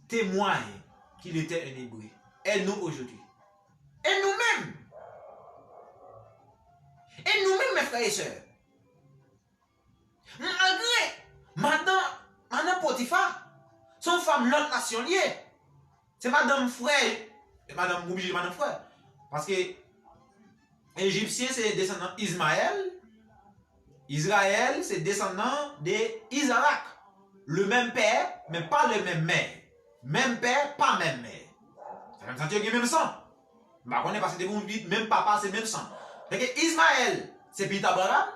témoigne qu'il était un Hébreu. Et nous aujourd'hui? Et nous-mêmes? Et nous-mêmes, mes frères et sœurs? Malgre madan, madan Potifa, se yon fanm lòt nasyon li ye. Se madanm frè, e madanm, oblije madanm frè. Paske Ejipsyen se desandan Izmayèl, Izrayèl se desandan de Izarak. Le menm pè, men pa le menm mè. Menm pè, pa menm mè. Sa fè m santi yo gen menm san. M pa konnen paske depi yon pitit menm papa se menm san. Fè ke Izmayèl se pitit Abraram,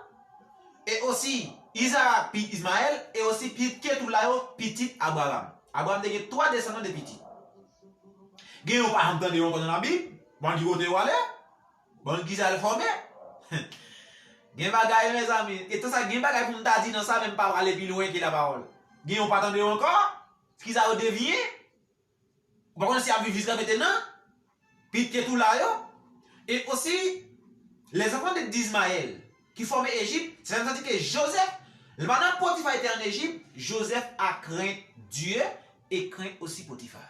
e osi Izarak pitit Izmayèl, e osi pitit Ketula yo pitit Abraram. Abraram te gen twa desandan de pitit. Gen yon pa janm tande yo ankò nan Labib, bon ki kote yo ale, bon ki sa yo fòme. Gen bagay, mezanmi, e tout sa, gen bagay pou m ta di nan sa, men m pa prale pi lwen ke lapawòl. Gen yon pa tande yo ankò, ki sa yo devyen? Ou pa konnen si y ap viv jiska mentnan? Pitit Ketula yo. E osi, les enfants de, d'Ismaël, ki fòme Ejip, se menm sa di ke Joseph, pendant Potiphar était en Égypte, Joseph a craint Dieu et craint aussi Potiphar.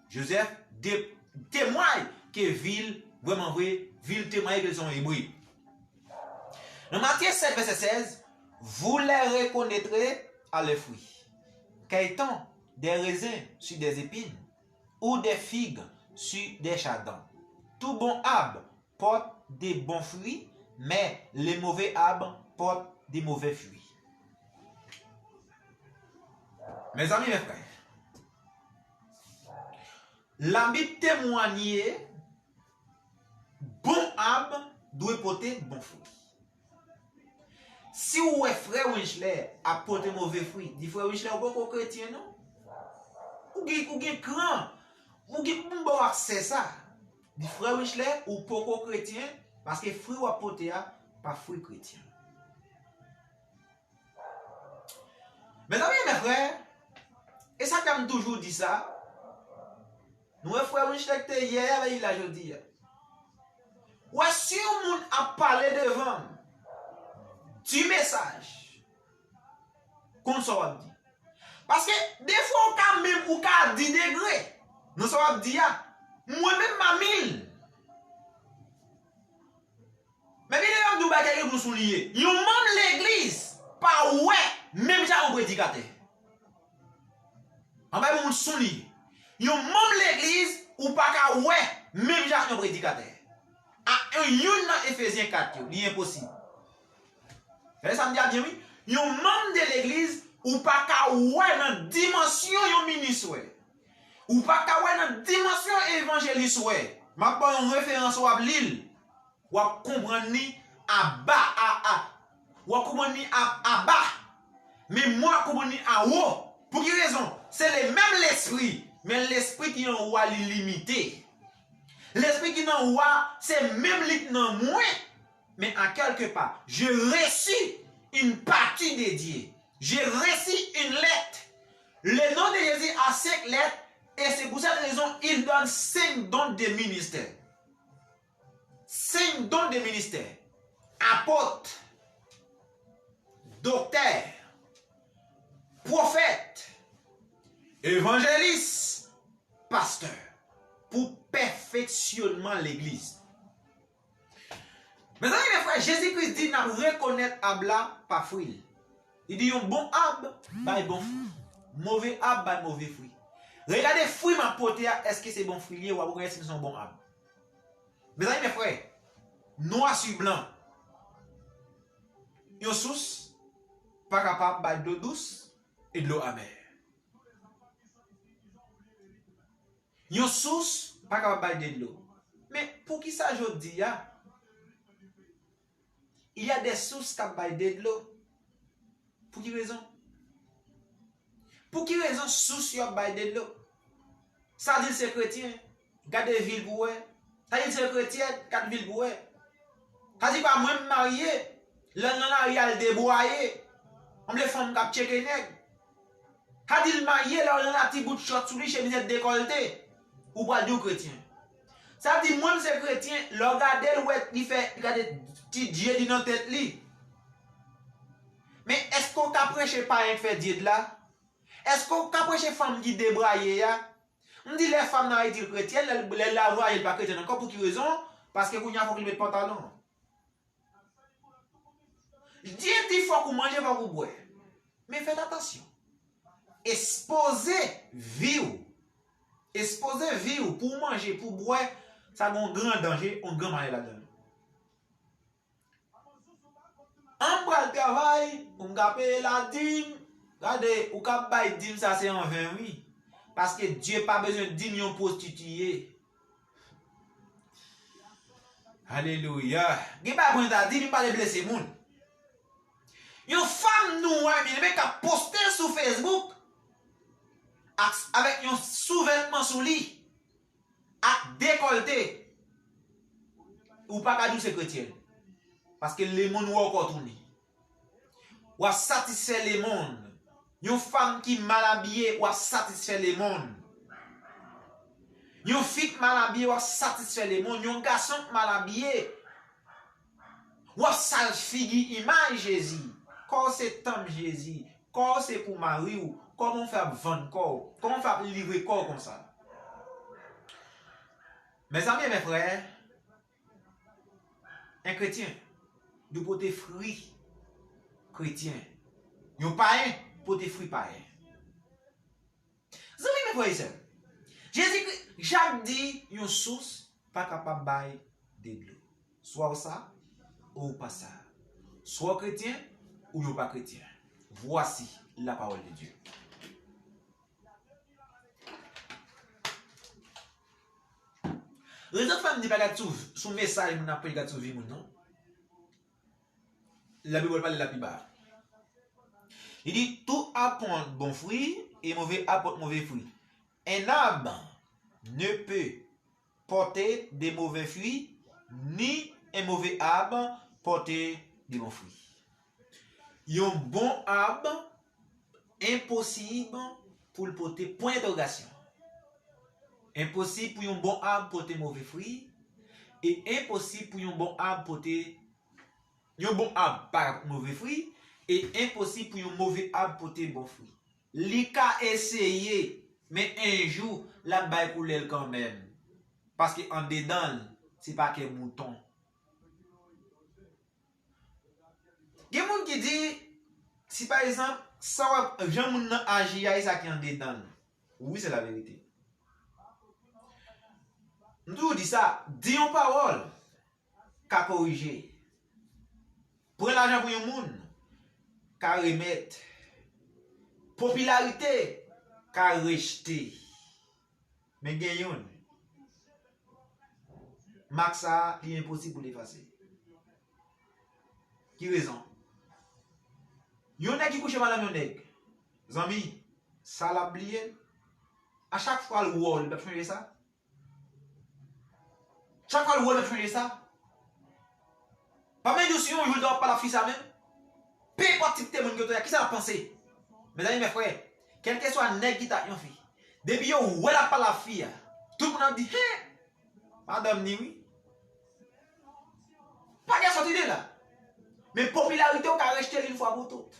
Joseph de, temway ke vil, vrèman vre, vil temwaye ke l se yon Ebre. Dans Matthieu sept, verset seize, vous les reconnaîtrez à leurs fruits. Cueille-t-on des raisins sur des épines ou des figues sur des chardons? Tout bon arbre porte de bons fruits, mais les mauvais arbres portent de mauvais fruits. Mezanmi, mes frères, Labib temwanye bon ab dwe pote bon fwi. Si w wè frè Winchler ap pote move fwi, di frè Winchler ou poko kretyen non. Ou gen, ou gen kran, ou gen pou m ba w aksè sa. Di frè Winchler ou poko kretyen, paske fwi w ap pote a pa fwi kretyen. Mezanmi, mes frères, e sa k fè m toujou di sa, nou wè frè Winchler te yè a, li la jodi a. Ou wè, si yon moun ap pale devan m, di mesaj, konn sa w ap di. Paske defwa ou ka menm, ou ka di degre nan sa w ap di a. Mwen menm m a mil. Men byen, lè m ap di w bagay, gen moun sou li ye. Yon manm legliz pa wè menm jan yon predikatè. Anba yon moun sou li ye. Yon manm legliz, ou pa ka wè menm jan yon predikatè. A, yon nan Efezyen kat yo, li enposib. Gade sa m di a byen, wi. Yon manm de legliz, ou pa ka wè nan dimansyon yon minis wè. Ou pa ka wè nan dimansyon evanjelis wè. M ap ba w yon referans, w ap li l. W ap konprann li aba, a, a. W ap konprann li a, aba. Men mwen, w ap konprann li awo. Pou ki rezon? Se le menm lespri, men lespri ki anwo a li limite. Lespri ki nan ou a, se menm li k nan mwen. Mais en quelque part, je reçus une partie de Dieu. Je reçus une lettre. Le nom de Jésus a cinq lettres et c'est pour cette raison il donne cinq dons de ministère. Cinq dons de ministère. Apôtre, docteur, prophète, évangéliste, pastè, pou pèfeksyonman legliz. Mezanmi, mes frères, Jezi Kris di n ap rekonèt ab la pa fwi l. Li di yon bon ab bay bon fwi, move ab bay move fwi. Regade fwi m ap pote a, èske se bon fwi l ye, w ap wè èske se yon bon ab. Mezanmi, mes frères, nwa si blan, yon sous pa kapab bay dlo dous e dlo amè. Yon sous pa kapab bay de dlo. Men poukisa jodi a, il y a des sources k ap bay de dlo? Pou ki rezon? Pou ki rezon sous yo ap bay de dlo? Sa di l se kretyen, gade vi l pou w wè. Sa di l se kretyèn, gade vi l pou w wè. Sa di pa mwen m marye, lè l nan lari a l debwaye, sanble fanm k ap tcheke nèg. Sa di l marye, lè w nan la ti bout chòt sou li, chemizèt dekòlte, ou pral di w kretyen. Sa di, mwen m se kretyen, lè w gade l, w wè li fè, li gade ti dye li nan tèt li. Men èske w ka preche payen k fè dye la? Èske w ka preche fanm ki debraye a? M di lè fanm nan Ayiti l kretyèn, lè, lè l la vwaye l pa kretyèn ankò, pou ki rezon? Paske kounye a fòk li met pantalon. Dye di fòk ou manje, fòk ou bwè. Men fèt atansyon. Ekspoze vi w. Ekspoze vi w pou w manje, pou w bwè, sa gen yon gran danje, yon gran malè ladan l. An m pral travay pou m ka peye ladim. Gade, ou ka bay dim sa se anven wi. Paske Dye pa bezwen dim yon pwostitiye. Alelouya. Gen bagay mwen ta di, m pa vle blese moun. Yon fanm nwa, byeneme, k ap poste sou Facebook ak, avèk yon souvètman sou li, ak dekòlte, ou pa ka di w se kretyèn. Paske lemonn wè w kò tounen. W ap satisfè lemonn. Yon fanm ki mal abiye, w ap satisfè lemonn. Yon fi k mal abiye, w ap satisfè lemonn. Yon gason k mal abiye, w ap sal figi imaj Jezi. Kò w se tanp Jezi. Kò w se pou mari w. Kòman w fè ap vann kò w? Kòman w fè ap livre kò w konsa? Mezanmi, mes frères, en kretyen dwe pote fwi kretyen. Yon payen pote fwi payen. Zanmi m, frè e sè m, Jezikri, Jak di yon sous pa kapab bay de dlo. Swa w sa, ou pa sa. Swa w kretyen, oubyen w pa kretyen. Voici la parole de Dieu. Rezon k fè m di pa gad sou, sou mesaj moun ap preche, gad sou vi moun, non. Labib pral pale la pi ba. Li di, tout arbre porte bon fruit et mauvais arbre porte mauvais fruit. Un arbre ne peut porter de mauvais fruits, ni un mauvais arbre porter de bons fruits. Yon bon ab, enposib pou l pote, pwen entèwogasyon. Enposib pou yon bon ab pote move fwi, e enposib pou yon bon ab pote, yon bon ab pa ka pote move fwi, e enposib pou yon move ab pote bon fwi. Li ka eseye, men en jou, l ap bay koulè l kanmenm. Paske andedan l, se pa kè mouton. Gen moun ki di, si pa egzanp, sa w ap, jan moun nan aji a, e sa ki andedan l. Wi, se laverite. M toujou di sa, di yon pawòl ka korije. Pran lajan pou yon moun ka remèt. Popilarite ka rejte. Men gen youn. Mak sa a, li enposib pou l efase. Ki rezon? Yon nèg ki kouche madanm yon nèg. Zanmi, sa l ap bliye l. A chak fwa l wè w, li p ap chonje sa. Chak fwa l wè w, l ap chonje sa. Pa mande w si yon jou l ta w ap pale ak fi sa menm. Pe enpòt tip de moun ke w te ye a, kisa l ap panse? Mezanmi, mes frères, kèlkeswa nèg ki ta ak yon fi, depi yo wè l ap pale ak fi a, tout moun ap di, hen! Madanm ni wi. Pa gen sòt ide la. Men popilarite w ka rejte l yon fwa pou tout.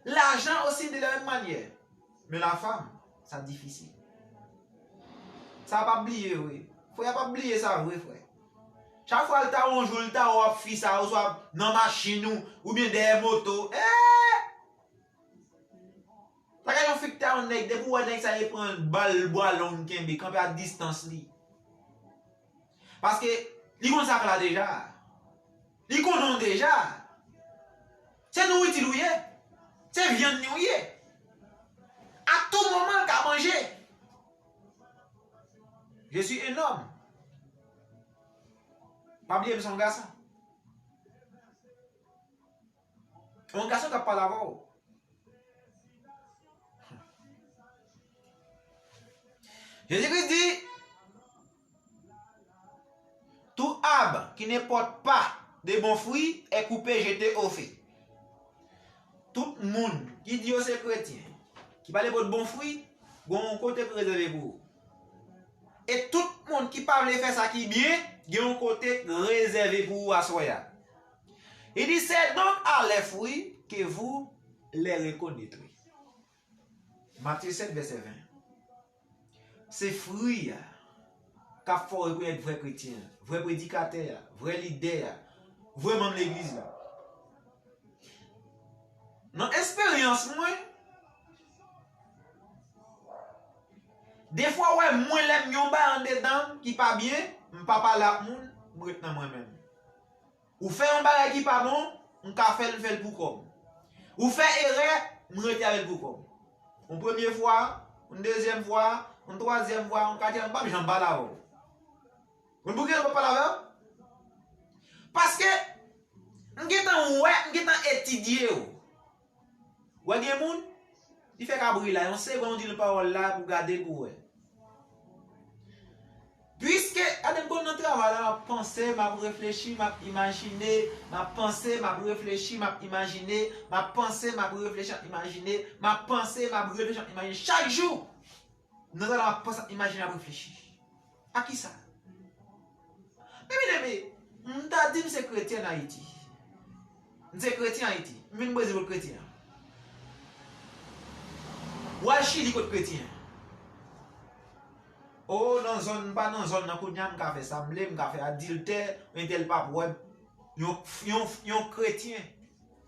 Lajan osi de la menm manyè. Men la femme, sa difisil. Sa pa bliye vre. Frè, pa bliye sa vre, frè. Chak fwa l ta yon jou, l ta wè w ap fi sa, oswa nan machin ou, oubyen dèyè moto. Eh! Sa ka yon fi k ta yon nèg, depi w wè nèg sa, e pran bal bwa long kenbe, kanpe a distans li. Paske li konn sa k la deja. Li konnen w deja. Se nouriti l ou ye. Se vyann li ou ye. A tou moman, l ka manje. Je suis un homme. Pa bliye m se yon gason. Yon gason k ap pale avè w. Jezikri di, tout arbre qui ne porte pas de bons fruits est coupé, jeté au feu. Tout moun ki di yo se kretyen, ki pa vle pot bon fwi, gon yon kote ki rezève pou ou. E tout Tout moun ki pa vle fè sa ki byen, gen yon kote rezève pou ou aswè a. Il dit, c'est donc à leurs fruits que vous les reconnaîtrez. Matye sèt, vèsè ven. Se fwi a k ap fè w rekonèt vrè kretyen an, vrè predikatè a, vrè lidè a, vrè manm legliz la. Nan esperyans mwen, defwa w wè mwen lè m gen yon bagay anndedan m ki pa byen, m pa pale ak moun, m ret nan mwen menm. Ou fè yon bagay ki pa bon, m ka fè l, m fè l pou kò m. Ou fè erè, m rete avè l pou kò m. Yon premye fwa, yon dezyèm fwa, yon twazyèm fwa, yon katriyèm, m p ap janm pale avè w. Konn poukisa m p ap pale avè w? Paske m gentan wè, m gentan etidye w. Wè gen moun, li fè kabri la, yon segonn ou di l pawòl la pou gade l pou wè. Piske, gade m konn nan travay la, m ap panse, m ap reflechi, m ap imajine, m ap panse, m ap reflechi, m ap imajine, m ap panse, m ap reflechi, m ap imajine, m ap panse, m ap reflechi, m ap imajine chak jou. Nan travay la, m ap panse, m ap imajine, m ap reflechi. A kisa? Men byeneme, m ta di m se kretyen ann Ayiti. M se kretyen Ayiti. M vin Brezil kot kretyen an. W al Chili kot kretyen an. O, nan zòn, m pa nan zòn nan kounye a, m ka fè sa m vle, m ka fè adiltè, entèl p ap wè m. Yon, yon, yon kretyen,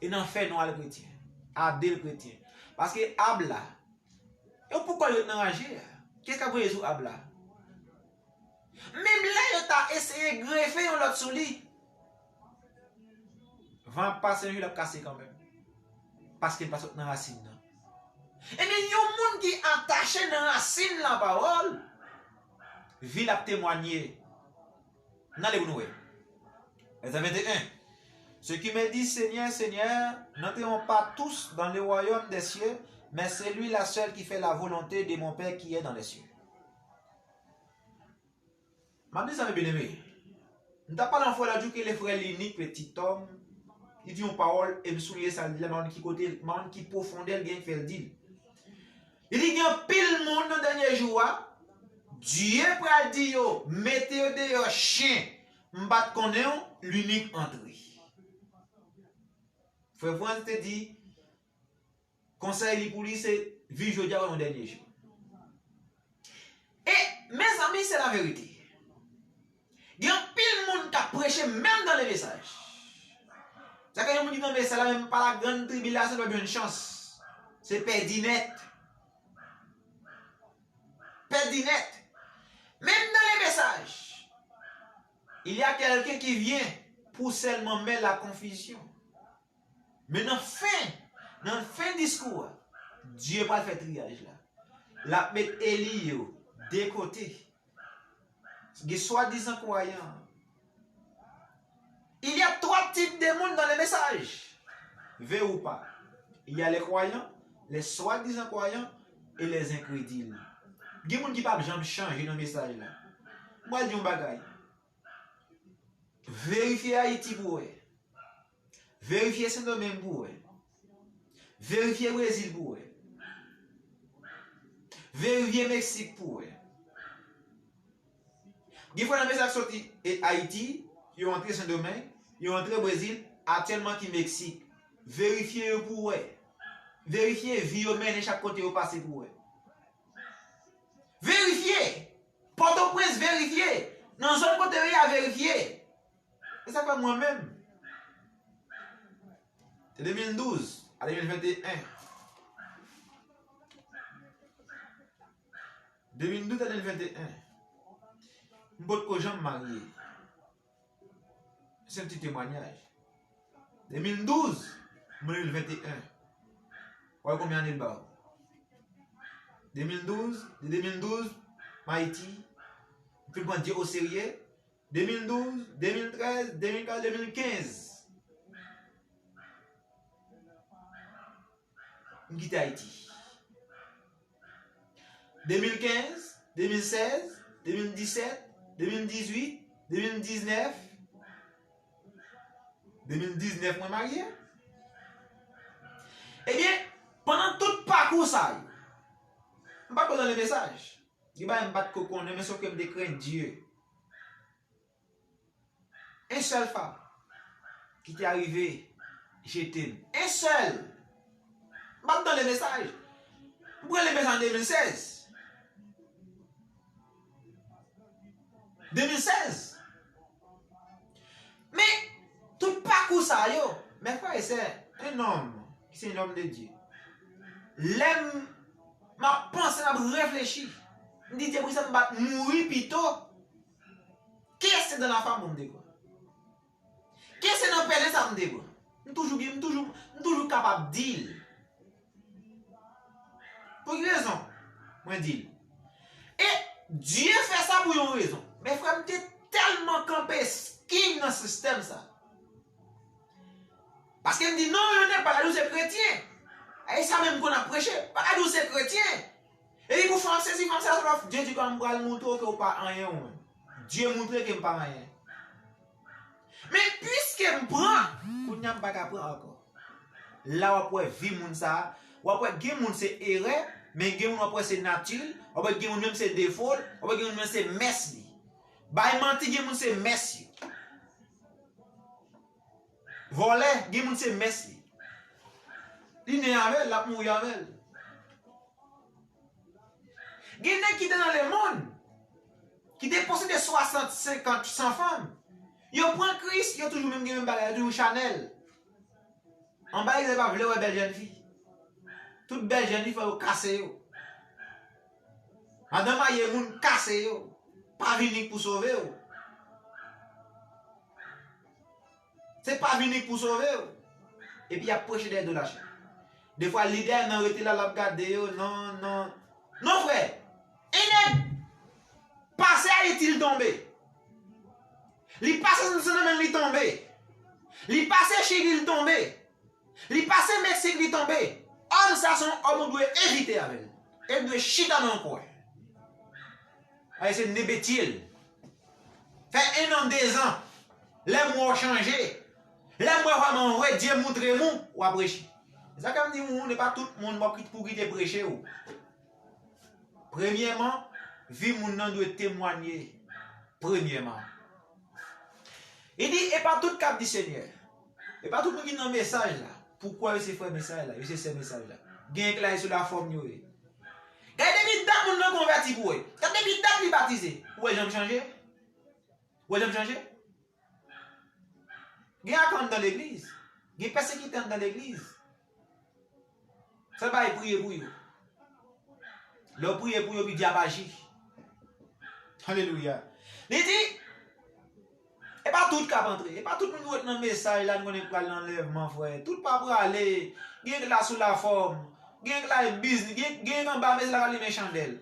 e nan fè nou al kretyen. Ade l kretyen. Paske ab la, e poukò yo t nan raje a? Kiyès k ap voye sou ab la? Menm lè yo ta eseye grefe yon lòt sou li, van ap pase yon jou, l ap kase kanmenm. Paske l pa sot nan rasin nan. Ebyen, yon moun ki atache nan rasin lapawòl, vi l ap temwanye. N ale pou nou wè. Vèsè venteyen. Ceux qui me disent, Seigneur, Seigneur, n'entreront pas tous dans le royaume des cieux, mais celui-là seul qui fait la volonté de mon Père qui est dans les cieux. M ap di sa, men byeneme. M t ap pale yon frè lòt jou ki rele frè Linik, petit homme. Li di yon pawòl, e m souliye sa l di la, m pa konn ki kote, m pa konn ki pwofondè l gen k fè l di l. Li di gen anpil moun nan dènye jou a, Dye pral di yo, mete yo deyò, chen, m pa t konnen w, Linik antre. Frè Frans te di, konsèy li pou li se viv jodi a kòm yon dènye jou. E, mezanmi, se laverite. Gen anpil moun k ap preche menm dans le message. Sa ke yon moun ki nan mesaj la, menm pa la grande tribulation, l p ap jwenn chans. Se pèdi nèt. Pèdi nèt. Même dans les messages, il y a quelqu'un qui vient pour seulement mettre la confusion. Men nan fen, nan fen diskou a, Dye pral fè triyaj la. L ap met eli yo de kote. Gen swadizan kwayan. Il y a trois types de moun dans le message. Vrai ou pas. Il y a les croyants, les soi-disant croyants et les incrédules. Gen moun ki p ap janm chanje nan mesaj la. M pral di yon bagay. Verifye Ayiti pou wè. Verifye Sendomeng pou wè. Verifye Brezil pou wè. Verifye Meksik pou wè. Gen fwa nan mesaj soti e Ayiti, yo antre Sendomeng, yo antre Brezil, aktyèlman ki Meksik. Verifye yo pou wè. Verifye vi yo mennen chak kote yo pase pou wè. Verifye! Pòtoprens, verifye! Nan zòn kote yo ye a, verifye! E sa k fè mwen menm, de de mil douz a de mil venteyen, de mil douz a de mil venteyen, m potko janm marye. Se yon ti temwanyaj. De mil douz, mwen de mil venteyen. Wè konbyen ane l ba w. De mil douz, de de mil douz, m Ayiti, m fin pran Dye oserye. De mil douz, de mil trèz, de mil katòz, de mil kenz. M kite Ayiti. De mil kenz, de mil sèz, de mil disèt, de mil dizuit, de mil diznèf, de mil diznèf mwen marye. Ebyen, pandan tout pakou sa yo, m pa t konn nan le mesaj. Gen bagay m pa t ko konnen, men sòf ke m te krenn Dye. En sèl fwa ki te arive jete m. En sèl. M pa t tande mesaj. M pran le mesaj an de mil sèz. De mil sèz. Men, tout pakou sa yo, mes frères et sœurs, un homme qui c'est un homme de Dieu. Lè m, m ap panse, m ap reflechi, m di, Dye, poukisa m pa t mouri pito? Ke se nan lafa m te pran? Ke se nan pèlen sa m te pran? M toujou gen, m toujou, m toujou kapab di l. Pou ki rezon? Mwen di l. E Dye fè sa pou yon rezon. Men frè m te tèlman kanpe skin nan sistèm sa. Paske m di, non, yo ne pa ka di w se kretyen. E sa menm konn ap preche. Pa ka di w se kretyen. Epi pou fè w sezi, fè w sa, Dye di, kòm m pral moutre w ke w pa anyen ou menm. Dye moutre ke m pa anyen. Men piske m pran, kounye a m pa ka pran ankò. La w ap wè vi moun sa a, w ap wè gen moun se erè, men gen moun w ap wè se nati l, w ap wè gen moun menm se defo l, w ap wè gen moun menm se mès li. Bay manti, gen moun se mès yo. Vòlè, gen moun se mès li. Li ne avè l, l ap mouri avè l. Gen nèg ki te nan lemonn, ki te posede swasant, senkant, san fanm. Yo pran Kris, yo toujou menm gen menm bagay, yo toujou chanèl. Anba legliz pa vle wè bèl jèn fi. Tout bèl jèn fi fò yo kase yo. Madanm marye moun kase yo. Pa vini pou sove yo. Se pa vini pou sove yo. Epi y ap preche dèyè do lachè. Defwa lidè nan rete la, l ap gade yo, non, non. Non, frè. E nèg pase Ayiti, l tonbe. Li pase Sendomeng, li tonbe. Li pase Chili, li tonbe. Li pase Meksik, li tonbe. Òm sa se yon òm ou dwe evite avè l. E l dwe chita nan yon kwen. Ayisyen nebetye l. Fè en an, dezan. Lè m wè w chanje. Lè m wè vrèman vre Dye moutre m ou, w ap rechi. Se sa k ap di moun, e pa tout moun w ap kit-, pou kite preche w. Premyèman, vi moun nan dwe temwanye. Premyèman. Li di, e pa tout k ap di Senyè. E pa tout moun ki nan mesaj la. Poukwa yo se frè mesaj la, yo se sè mesaj la? Gen k la e sou lafòm yo ye. Gade depi dat moun nan konvèti pou wè. Gade depi dat li batize. Ou wè jan m chanje? Ou wè jan m chanje? Gen akan anndan legliz. Gen pèsekitè anndan legliz. Sa bay priye pou yo. Lè w priye pou yo, epi dyab aji. Alelouya. Li di, e pa tout k ap antre. E pa tout moun ki ret nan mesaj la, nou konnen pral nan anlèvman, frè. Tout pa prale. Gen k la sou lafòm. Gen k la e biznis. Gen, gen k anba mesaj la k ap limen chandèl.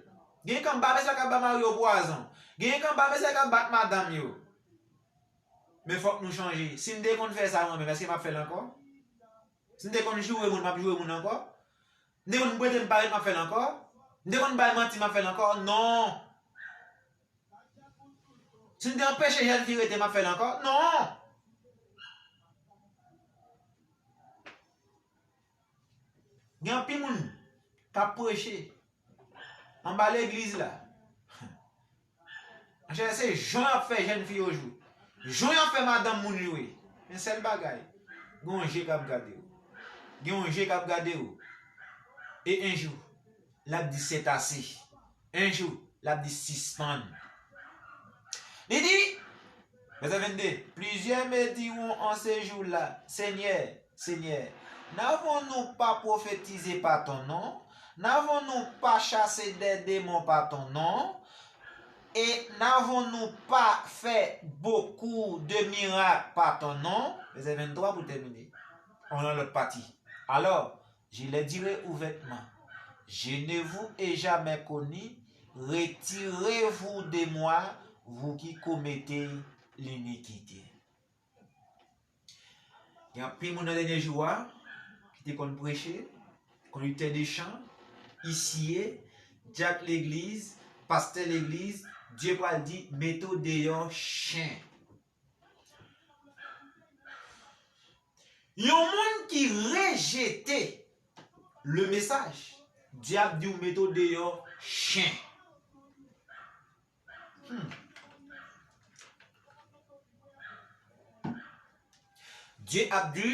Gen k anba mesaj la k ap ba mari yo pwazon. Gen k anba mesaj la k ap bat madanm yo. Men fòk nou chanje. Si m te konn fè sa mwen menm, èske m ap fè l ankò? Si m te konn joure moun, m ap joure moun ankò? M te konn prete m pa ret, m ap fè l ankò? M te konn bay manti, m ap fè l ankò? Non! Si m te anpeche jèn fi rete, m ap fè l ankò? Non! Gen anpil moun k ap preche anba legliz la. Monchè, se jan y ap fè jèn fi yo jwe. Jan y ap fè madanm moun jwe. Men sèl bagay, gen yon je k ap gade w. Gen yon je k ap gade w. E en jou, l ap di, c'est assez. En jou, l ap di, sispann. Li di, vèsè vennde, plusieurs me diront en ce jour-là, Seigneur, Seigneur, n'avons-nous pas prophétisé par ton nom? N'avons-nous pas chassé des démons par ton nom? Et n'avons-nous pas fait beaucoup de miracles par ton nom? Vèsè venntwa pou tèmine. On nan lòt pati. Alors, je leur dirai ouvertement, je ne vous ai jamais connu, retirez-vous de moi, vous qui commettez l'iniquité. Gen anpil moun nan dènye jou a ki te konn preche, kondiktè de chan, isye, dyak legliz, pastè legliz, Dye pral di, mete w deyò, chen. Yon moun ki rejete le mesaj, dyab di w mete w deyò, chen. Dye ap di,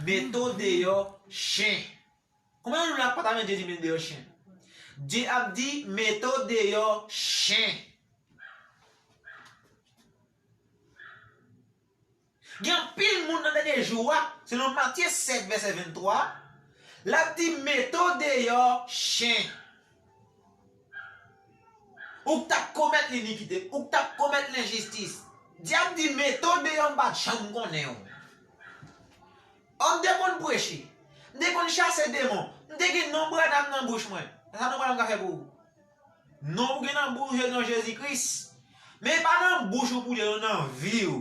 mete w deyò, chen. Konbyen moun la k pa ta mete Dye di mete w deyò, chen? Dye ap di, mete w deyò, chen. Gen anpil moun nan dènye jou a, selon Matye sèt vèsè venntwa, l ap di, mete w deyò, chen. Ou k t ap komèt linikite, ou k t ap komèt lenjistis. Dye ap di, mete w deyò, m pa t janm konnen w. Ò, m te konn preche, m te konn chase demon, m te gen non Branham nan bouch mwen. Sa non Branham ka fè pou ou? Non ou gen nan bouch yo, non Jezi Kris. Men e pa nan bouch ou pou li, non, nan vi w.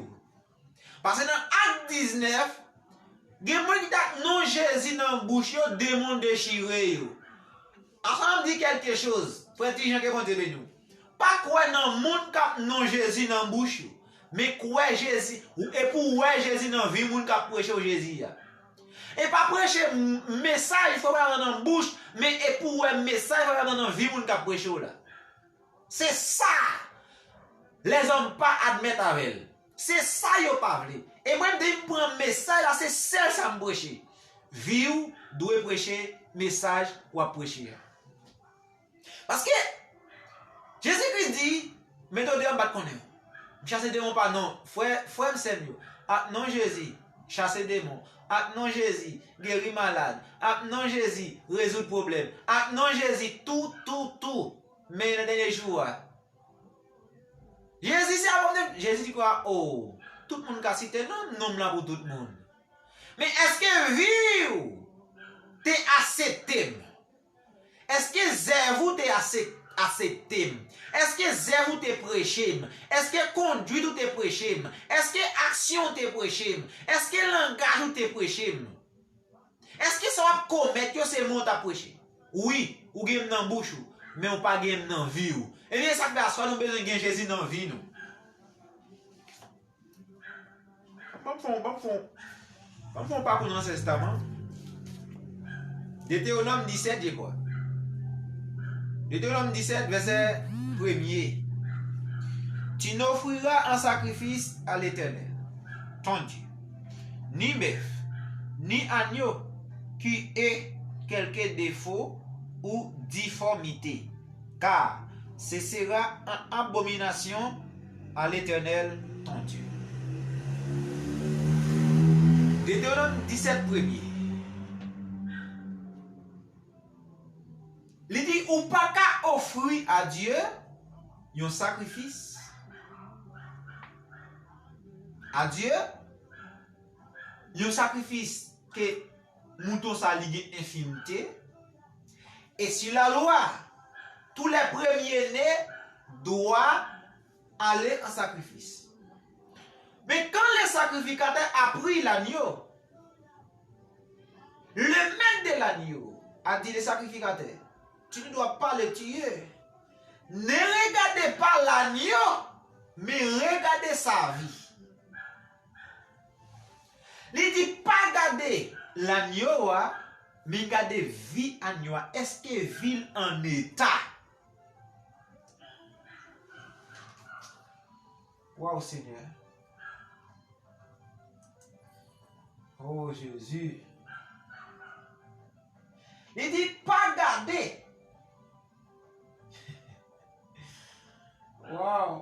Paske nan Ak diznèf, gen moun ki t ak non Jezi nan bouch yo, demon dechire yo. Avan m di kèlke choz, frè Ti Jan, ke Bondye beni w. Pa kwè nan moun k ap non Jezi nan bouch yo, men kwè Jezi, e pou w wè Jezi nan vi moun k ap preche w Jezi a. E pa preche m-, mesaj fò w nan bouch, men e pou w wè mesaj fò w nan vi moun k ap preche w la. Se sa lèzòm pa admèt avè l. Se sa yo pa vle. E mwen, depi m pran mesaj la, se sèl sa m preche. Vi w dwe preche mesaj w ap preche a. Paske Jezi Kris di, mete w deyò, m pa t konnen w. M chase demon pa non. Frè, frè m, sè m yo, ak non Jezi, chase demon. Ak non Jezi, geri malad. Ak non Jezi, rezoud pwoblèm. Ak non Jezi, tou, tou, tou. Men nan dènye jou a, Jezi se abòne. Jezi di kwa? O, tout moun ka site non m, non m la pou tout moun. Men èske vi w te asepte m? Èske zèv ou te ase-, asepte m? Èske zèv ou te preche m? Èske kondwit ou te preche m? Èske aksyon ou te preche m? Èske langaj ou te preche m? Èske sa w ap komèt yo se mo w t ap preche? Wi, ou gen m nan bouch ou, men ou pa gen m nan vi w. Ebyen, sa k fè aswè nou bezwen gen Jezi nan vi nou. Ban m fè w, ban m fè w, ban m fè w pakou nan Ansèy Testaman. Detewonòm disèt, je crois. Detewonòm disèt, vèsè premye. Tu n'offriras en sacrifice à l'Éternel, ton Dieu, ni bœuf, ni agneau qui ait quelque défaut ou difformité, car ce sera une abomination à l'Éternel, ton Dieu. Detewonòm disèt premye. Li di, ou pa ka ofri a Dye yon sakrifis. A Dye, yon sakrifis ke mouton sa li gen enfimte. Et sur la loi, tous les premiers-nés doivent aller en sacrifice. Mais quand le sacrificateur a pris l'agneau, le maître de l'agneau a dit le sacrificateur, tu ne dois pas le tuer. Ne regardez pas l'agneau, mais regardez sa vie. Li di, pa gade lanyo a, men gade vi anyo a. Èske vi l an eta? Waw, Senyè. Oh, Jezi. Li di, pa gade. Waw.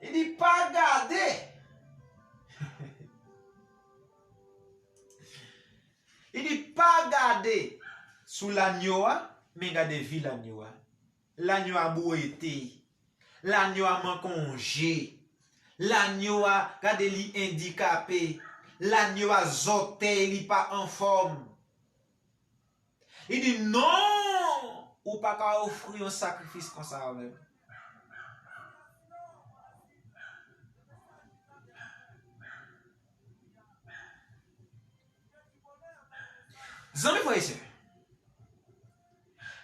Li di, pa gade. Li di, pa gade sou lanyo a, men gade vi lanyo a. Lanyo a bwete. Lanyo a manke yon je. Lanyo a, gade, li andikape. Lanyo a, zòtèy li pa anfòm. Li di, non, ou pa ka ofri yon sakrifis konsa avè m. Zanmi, frè e sè,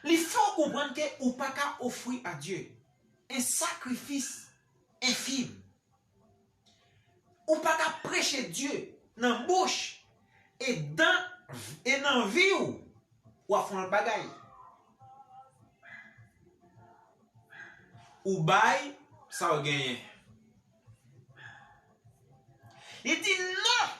li fè w konprann ke ou pa ka ofri a Dye un sacrifice infime. Ou pa ka preche Dye nan bouch e dan, e nan vi w, w ap fè yon lòt bagay. Ou bay sa w genyen. Li di non.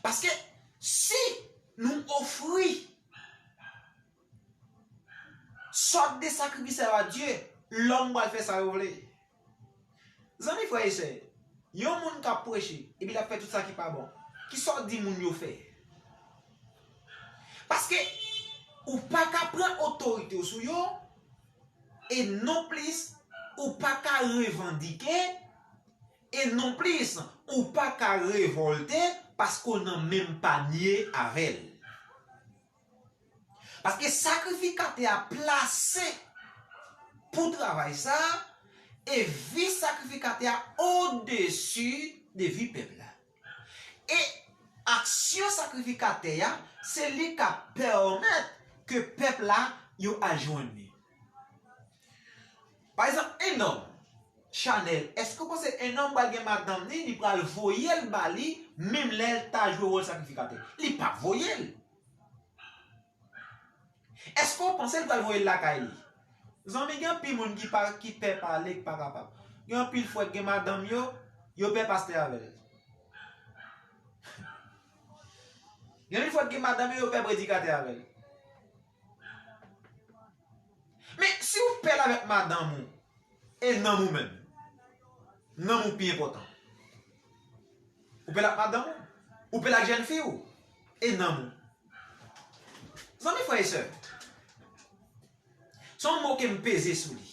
Paske si nou ofri sòt de sakrifis a Dye, lòm pral fè sa yo vle. Zanmi, frè e sè, yon moun k ap preche, epi l ap fè tout sa ki pa bon, ki sa w di moun yo fè? Paske ou pa ka pran otorite w sou yo, e nonplis ou pa ka revandike, e nonplis ou pa ka revòlte paske w nan menm panye avè l. Paske sakrifikatè a plase pou travay sa a, e vi sakrifikatè a odesi de vi pèp la. E aksyon sakrifikatè a, se li k ap pèmèt ke pèp la yo al jwenn li. Pa egzanp, en nonm, Chanèl, èske w panse en nonm pral gen madanm li, li pral voye l ba li, menm lè l ta jwe wòl sakrifikatè? Li p ap voye l. Èske w panse l pral voye l lakay li? Zanmi, gen anpil moun ki pa, ki pè pale, ki pa kapab. Gen anpil frè k gen madanm yo, yo pè pastè avè l. Gen anpil frè k gen madanm yo, yo pè predikatè avè l. Men si w pè l avèk madanm ou, e nanm ou menm? Nanm ou pi enpòtan. Ou pè l ak madanm ou? Ou pè l ak jèn fi ou? E nanm ou? Zanmi, frè e sè, se yon mo ke m peze sou li.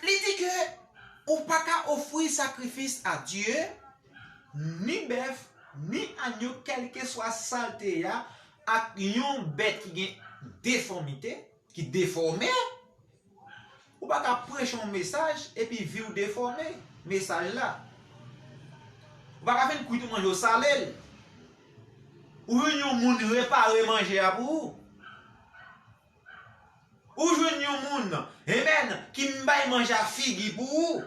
Li di ke ou pa ka ofri sakrifis a Dye, ni bèf, ni anyo, kèlkeswa sa l te ye a, ak yon bèt ki gen defòmite, ki defòme. Ou pa ka preche yon mesaj epi vi w defòme mesaj la. Ou pa ka fin kwit yon manje, w sale l. Ou jwenn yon moun repare manje a pou ou. Ou jwenn yon moun, amen, ki bay manje a figi pou ou.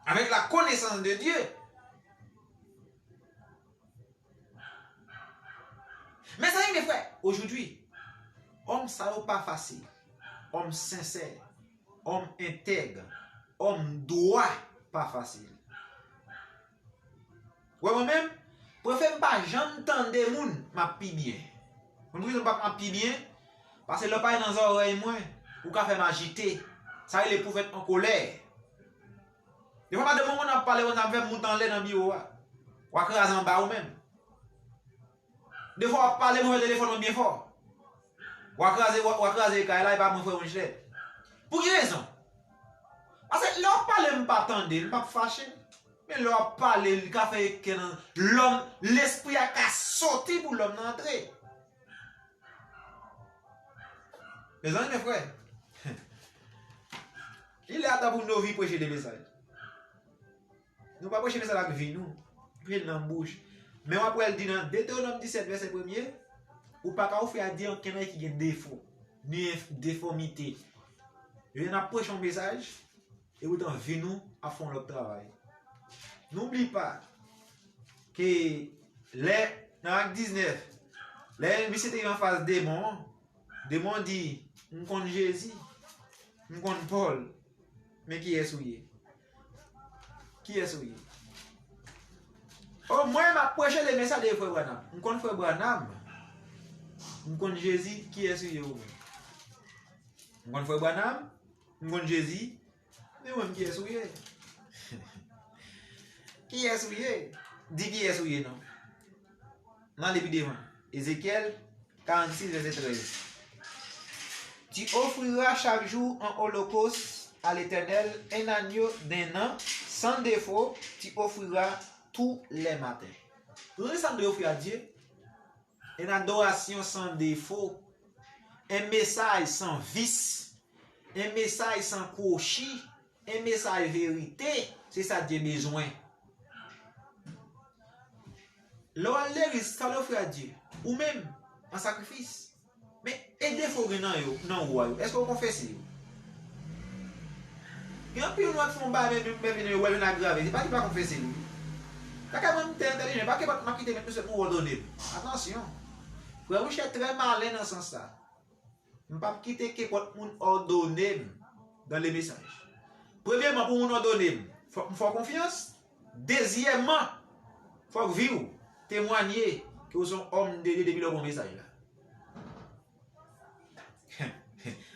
Avec la connaissance de Dieu. Mezanmi, mes frères, aujourd'hui, òm sa yo pa fasil. Òm sensè, òm entèg, òm dwa pa fasil. Wè mwen menm, prefere m pa janm tande moun, m ap pi byen. Konn poukisa m p ap, m ap pi byen? Paske lè w pale nan zòrèy mwen, ou ka fè m ajite. Sa rele pwofèt an kolè. Defwa madanm ou konn ap pale konsa, ap fè m moute anlè nan biwo a. W a kraze anba ou menm. Defwa w ap pale, mwen fè telefòn mwen byen fò. W a kraze, w a, w a kraze kay la, e pa mwen, frè Michelet. Pou ki rezon? Paske lè w ap pale, m pa tande, m p ap fache. Men lè w ap pale, li ka fè kè nan lòm, lespri a ka soti pou lòm nan antre. Mezanmi, mes frères, il est à temps pou nou vin preche de mesaj. Nou pa preche mesaj ak vi nou, preche nan bouch. Men w ap wè l di nan Detewonòm disèt, vèsè premye, ou pa ka ofri a Dye ankenn bagay ki gen defo, ni enf-, defòmite. Yo di n ap preche yon mesaj, epoutan vi nou ap fè yon lòt travay. N'oublie pas ke lè, nan Ak diznèf, lè misye te anfas demon an, demon an di, "M konn Jezi, m konn Pòl, men kiyès ou ye? Kiyès ou ye?" O, mwen, m ap preche le mesaj de frè Branham. M konn frè Branham. M konn Jezi, kiyès ou ye ou menm? M konn frè Branham, m konn Jezi, men ou menm, kiyès ou ye? Kiyès ou ye? Di kiyès ou ye non. N ale pi devan. Ezekyèl karannsis, vèsè trèz. Tu offriras chaque jour en holocauste à l'Éternel un agneau d'un an, sans défaut, tu offriras tous les matins. Ou sonje sa n dwe ofri a Dye? Une adoration sans défaut, un message sans vice, un message sans kwochi, un message verite, se sa Dye bezwen. Lè w al legliz, sa w ofri a Dye? Ou menm, an sakrifis. Men, e defo w gen nan yo, nan ou a yo, èske w konfese yo? Gen anpil moun k fè yon bagay, men, men, men, men yo wè l vin agrave, se pa ki pa konfese l, wi. Kaka mwen, m te entèlijan, pa ke m ap kite met misye pou òdone m. Atansyon. Frè Michel trè malen nan sans sa. M p ap kite kenpòt moun òdone m dans le message. Premyèman, pou moun òdone m, fòk m fè w konfyans. Dezyèmman, fòk vi w temwanye ke w se yon òm de Dye depi lè w pran mesaj la.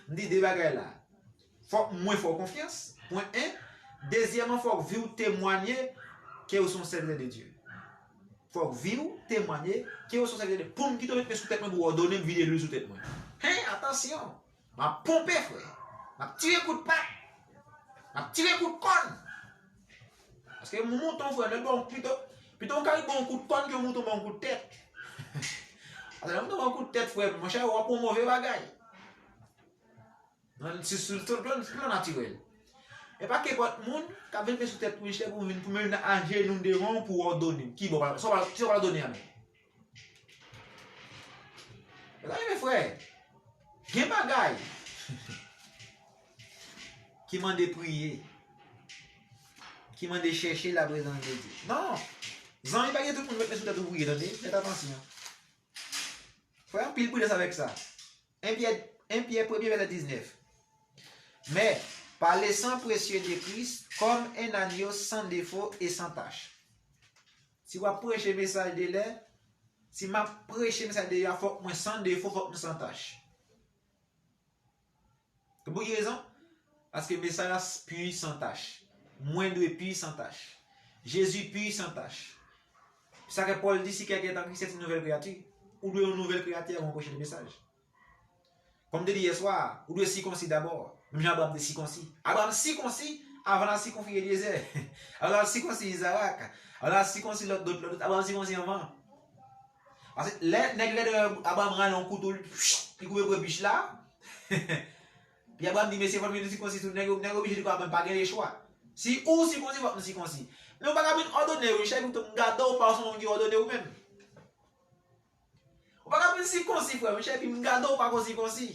M di de bagay la. Fòk mwen fè w konfyans, pwen en. Dezyèmman, fòk vi w temwanye ke w se yon sèvitè de Dye. Fòk vi w temwanye ke w se yon sèvitè de Dye. Pou m kite w met men sou tèt mwen pou w òdone m vide lwil sou tèt mwen. Hen, atansyon! M ap ponpe, frè. M ap tire kout pat. M ap tire kout kòn. Paske mouton, frè, lè l ba w pito, pito yon karib ba w yon kout kòn ke yon mouton ba w yon kout tèt. Paske lè mouton ba w yon kout tèt, frè, monchè, w ap pran move bagay. Nan, si, sou, sou plan, sou plan natirèl. E pa kenpòt moun k ap vin met sou tèt Michel pou vin, pou vin ajenou devan w pou w òdone. Ki bò, sa w pral, sa w pral òdone a menm? Mezanmi, frè, gen bagay ki mande priye, ki mande chèche la prezans de Dye. Non! Zanmi, pa gen tout moun met men sou tèt ou priye, tande? Fèt atansyon. Fè anpil pridans avèk sa. En Pyè, en Pyè premye vèsè diznèf. Mais, par le sang précieux de Christ, comme un agneau sans défaut et sans tache. Si w ap preche mesaj de lè, si m ap preche mesaj de lè, fòk mwen san defo, fòk mwen san tach. Pou ki rezon? Paske mesaj la pi san tach. Mwen dwe pi san tach. Jezi pi san tach. Sa ke Pòl di, si kèlken est en Christ, c'est une nouvelle créature. Ou dwe yon nouvèl kreyati avan w preche mesaj. Kòm m te di yè swa, ou dwe sikonsi dabò. Menm jan Abraram te sikonsi. Abraram sikonsi avan l al sikonsi Elyezè. Abraram sikonsi Izarak. Abraram sikonsi lòt, lòt, lòt, lòt. Abraram sikonsi anvan. Paske lè nèg lè Abraram rale yon kouto, li koupe brebich la. Pi Abraram di, mesye, fò nou sikonsi tou. Nèg yo, nèg yo oblije di, abraman pa gen lechwa. Si ou sikonsi, fòk nou sikonsi. Men ou pa ka vin òdone yo, chèf, m gade w pa w se yon moun ki òdone ou menm. Ou pa ka vin sikonsi, frè m, chèf, m gade w pa ko sikonsi.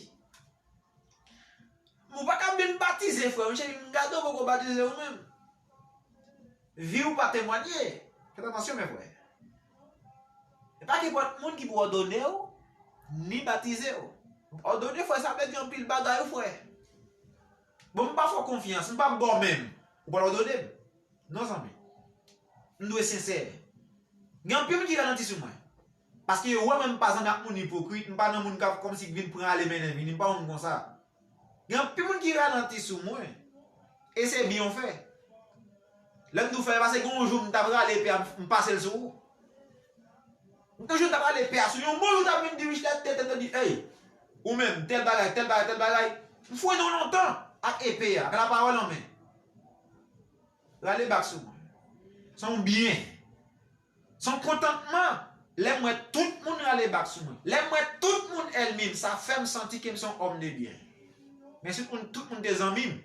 Ou pa ka vin batize, frè m, chèf, m gade w poko batize ou menm. Vi w pa temwanye. Fèt atansyon, men frè. E pa kenpòt moun ki pou òdone w, ni batize w. Òdone, frè, sa vle di anpil bagay, wi, frè. Bon, m pa fè w konfyans, m pa bò menm. Ou pral òdone m. Non, zanmi. M dwe sensè. Gen anpil moun ki ralanti sou mwen. Paske yo wè mwen, m pa zanmi ak moun ipokrit, m pa nan moun k ap kòmsi vin pran ale mennen vini, m pa yon moun konsa. Gen anpil moun ki ralanti sou mwen. E se byen w fè. Lè m di w fè, paske gen yon jou m t ap rale pè a, m pase l sou ou. M toujou t ap rale pè a sou yon bon jou, t ap vin di Richelette, tèt, tèt, di, ey, ou menm, tèl bagay, tèl bagay, tèl bagay. M fwennen w lontan ak epe a, ak lapawòl an men. Rale bak sou mwen. Se yon byen. Se yon kontantman. Lè m wè tout moun rale bak sou mwen. Lè m wè tout moun ènmi m, sa fè m santi ke m se yon òm de byen. Men si tout moun, tout moun te zanmi m,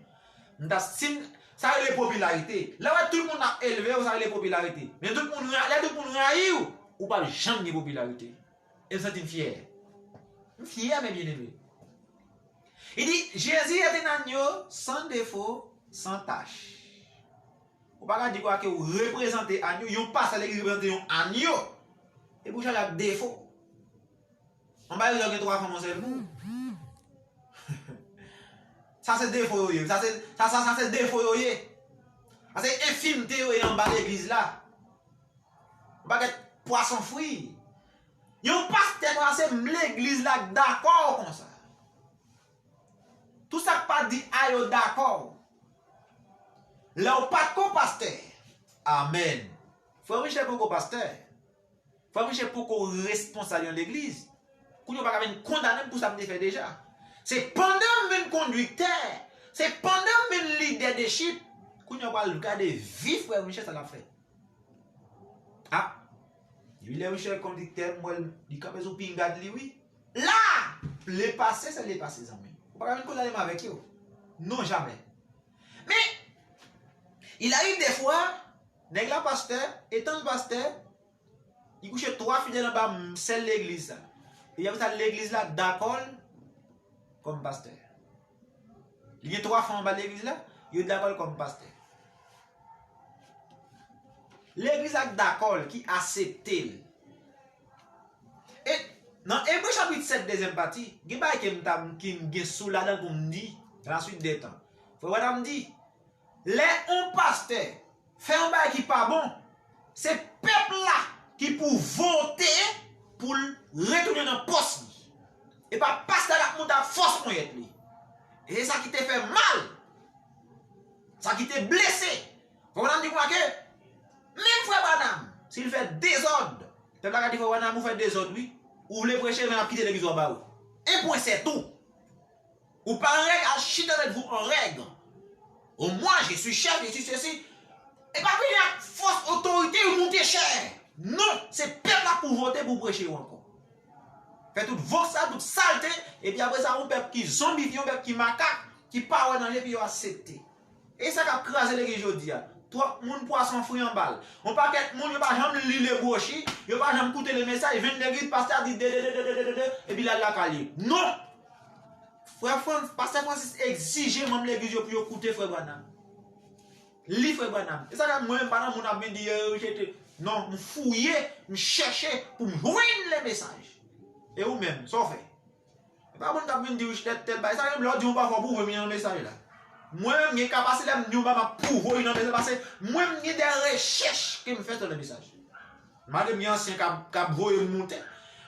m ta, si m, sa rele popilarite. Lè w wè tout moun ap elve w, sa rele popilarite. Men tout moun ra-, lè tout moun rayi w, ou p ap janm gen popilarite. E m santi m fyè. M fyè, mes bien-aimés. Li di, Jésus est un agneau sans défaut, sans tache. Ou pa ka di kwa ke w reprezante anyo, yon pastè legliz reprezante yon anyo. Epi w chaje ak defo. Anba yo gen twa fanm yon sèl kou. Sa se defo yo ye. Sa se, sa, sa, sa se defo yo ye. Sa se enfimte yo ye anba legliz la. Yon pakèt pwason fri. Yon pastè konsa se legliz la k dakò konsa. Tout sa k pa di a yo dakò. Lè w pa t ko pastè. Amèn. Frè Michel poko pastè. Frè Michel poko responsab yon legliz. Kounye a w pa ka vin kondane m pou sa m te fè deja. Se pandan m vin kondiktè, se pandan m vin lidè de chit, kounye a w pral gade vi frè Michel sa l ap fè. A! Depi lè Michel kondiktè, m wè l, li kanpe sou pingad li, wi. La! Lepase, se lepase, zanmi. Ou pa ka vin kondane m avèk yo. Non, jamè. Men, il arrive des fois, nèg la pastè, etan l pastè, li kouche twa fidèl anba m, sèl legliz sa. E apre sa, legliz la dakò l kòm pastè. Li gen twa fanm anba legliz la, yo dakò l kòm pastè. Legliz la dakò l, ki asepte l. E Nan Ebre chapit sèt, dezyèm pati, gen bagay ke m ta, ke m gen sou ladan l pou m di, dans la suite des temps. Frè Branham di, lè yon pastè fè yon bagay ki pa bon, se pèp la ki pou vote pou l retounen nan pòs li. E pa pastè la k ap monte ak fòs ponyèt li. E se sa ki te fè mal. Sa ki te blese. Frè Branham di konsa ke, menm frè Branham, si l fè dezòd, pèp la ka di, frè Branham, ou fè dezòd, wi. Ou vle preche, men l ap kite legliz ou anba ou. Un point, c'est tout. Ou pa an règ, al chita tèt vou an règ. O mwen, je suis chef, je suis ceci. E pa vini ak fòs otorite ou moute chè. Non, se pèp la pou vote pou preche yo ankò. Fè tout vòs sa, tout salte, epi apre sa, yon pèp ki zonbifye, yon pèp ki makak, ki pa wè nan je, epi yo aksepte. E sa k ap kraze legliz jodi a. Twòp moun pwason fri anba l. Yon pakèt moun, yo pa janm li le bwochi, yo pa janm koute le mesaj, vin legliz, pastè a di de, de, de, epi l al lakay li. Non! Frè Frans, pastè Francis egzije manm legliz yo pou yo koute frè Branham. Li frè Branham. E sa fè mwen menm pa nan moun ap vin di, "Eh, rejete." Non, m fouye, m chèche pou m jwenn le mesaj. E ou menm, sa w fè? E pa moun k ap vin di w tèl, tèl bagay. Sa menm lè w di yon pafwa pou w vin nan mesaj la. Mwen menm, gen ka pase lè m di yon bagay, m ap pwouve w nan mesaj. Paske mwen, m gen de rechèch ke m fè sou le mesaj. Malgre m gen ansyen k ap, k ap voye m moute,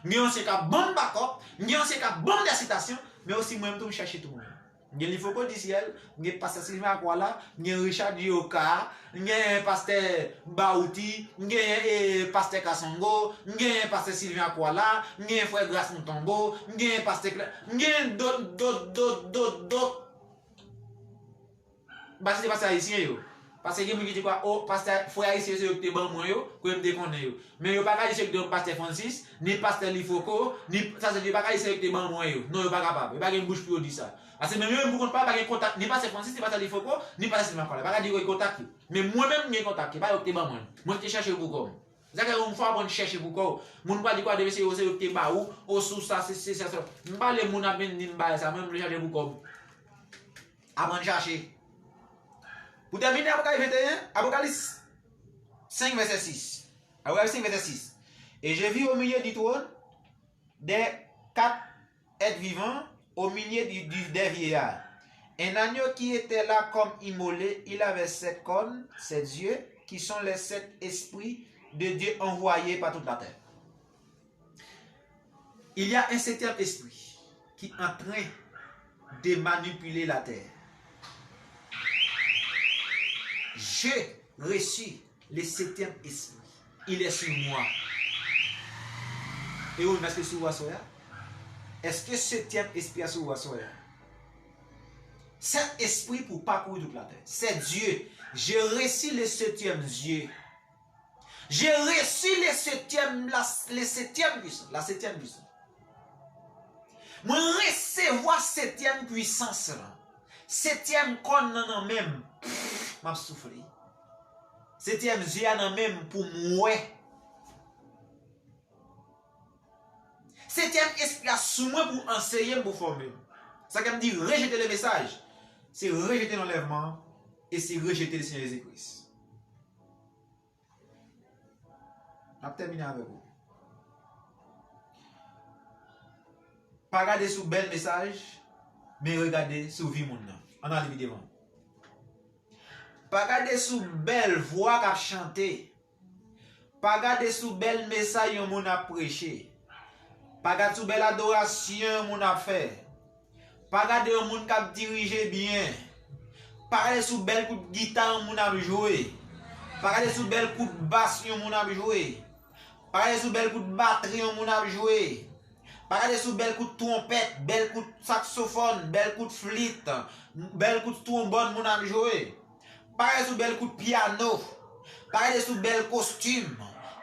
m gen ansyen k ap ban m bakòp, m gen ansyen k ap ban m de sitasyon, men osi mwen menm tou m chèche tou mwen menm. M gen Lifoko Disyèl, m gen pastè Sylvain Aquala, m gen Richard Yoka, m gen pastè Baouti, m gen, eh, pastè Kasongo, m gen pastè Sylvain Aquala, m gen frè Gras Mutombo, m gen pastè Clè, m gen dòt, dòt, dòt, dòt, dòt. M pa site pastè ayisyen yo. Paske gen moun ki di kwa, o, pastè, frè ayisyen se yo ki te ban mwen yo, kote m te konnen yo. Men yo pa ka di se yo ki te ban pastè Francis, ni pastè Lifoko, ni, sa se yo pa ka di se yo ki te ban mwen yo. Non, yo pa kapab. Yo pa gen bouch pou yo di sa. Paske menm yo menm pou kont pa yo pa gen kontak, ni pastè Francis, ni pastè Lifoko, ni pastè Sylvain Aquala. Yo pa ka di yo gen kontak yo. Men mwen menm, m gen kontak yo. Se pa yo ki te ban mwen. Mwen ki te chèche yo pou kò m. Se sa k fè yon fwa aprann chèche pou kò w. Moun pa di kwa demen se yo, se yo ki te ba ou, o sou sa, se, se, se, se. M pale moun ap vin di m bagay sa, mwen menm m te chèche pou kò m. Aprann chache. Pou tèmine, Apokalips venteyen, Apokalips senk, vèsè sis. Apokalips senk, vèsè sis. Et je vis au milieu du trône des quatre êtres vivants, au milieu du, du, des vieillards. Un agneau qui était là comme immolé, il avait sept cornes, sept yeux, qui sont les sept esprits de Dieu envoyés par toute la terre. Il y a un septième esprit qui est en train de manipuler la terre. J'ai reçu le septième esprit. Il est sur moi. E ou menm, èske sou ou aswè a? Èske setyèm espri a sou ou aswè a? Sèt espri pou pakouri tout latè. Sèt zye. J'ai reçu le septième yeux. J'ai reçu le septième, la, le septième puissance, la septième puissance. Mwen resevwa setyèm pwisans lan. Setyèm kòn nan nan men m. M ap soufle. Setyèm zye a nan men m pou m wè. Setyèm espri a sou mwen pou anseye m, pou fòme m. Sa ke m di, rejete le mesaj, se rejete lanlèvman an, e se rejete le Senyè Jezi Kris. M ap tèmine avèk ou. Pa gade sou bèl mesaj, men regade sou vi moun nan. Ann ale pi devan. Pa gade sou bèl vwa k ap chante. Pa gade sou bèl mesaj yon moun ap preche. Pa gade sou bèl adorasyon yon moun ap fè. Pa gade yon moun k ap dirije byen. Pa gade sou bèl kout gita yon moun ap jwe. Pa gade sou bèl kout bas yon moun ap jwe. Pa gade sou bèl kout batri yon moun ap jwe. Pa gade sou bèl kout twonpèt, bèl kout saksofòn, bèl kout flit, bèl kout twonbòn moun ap jwe. Pa gade sou bèl kout pyano. Pa gade sou bèl kostim.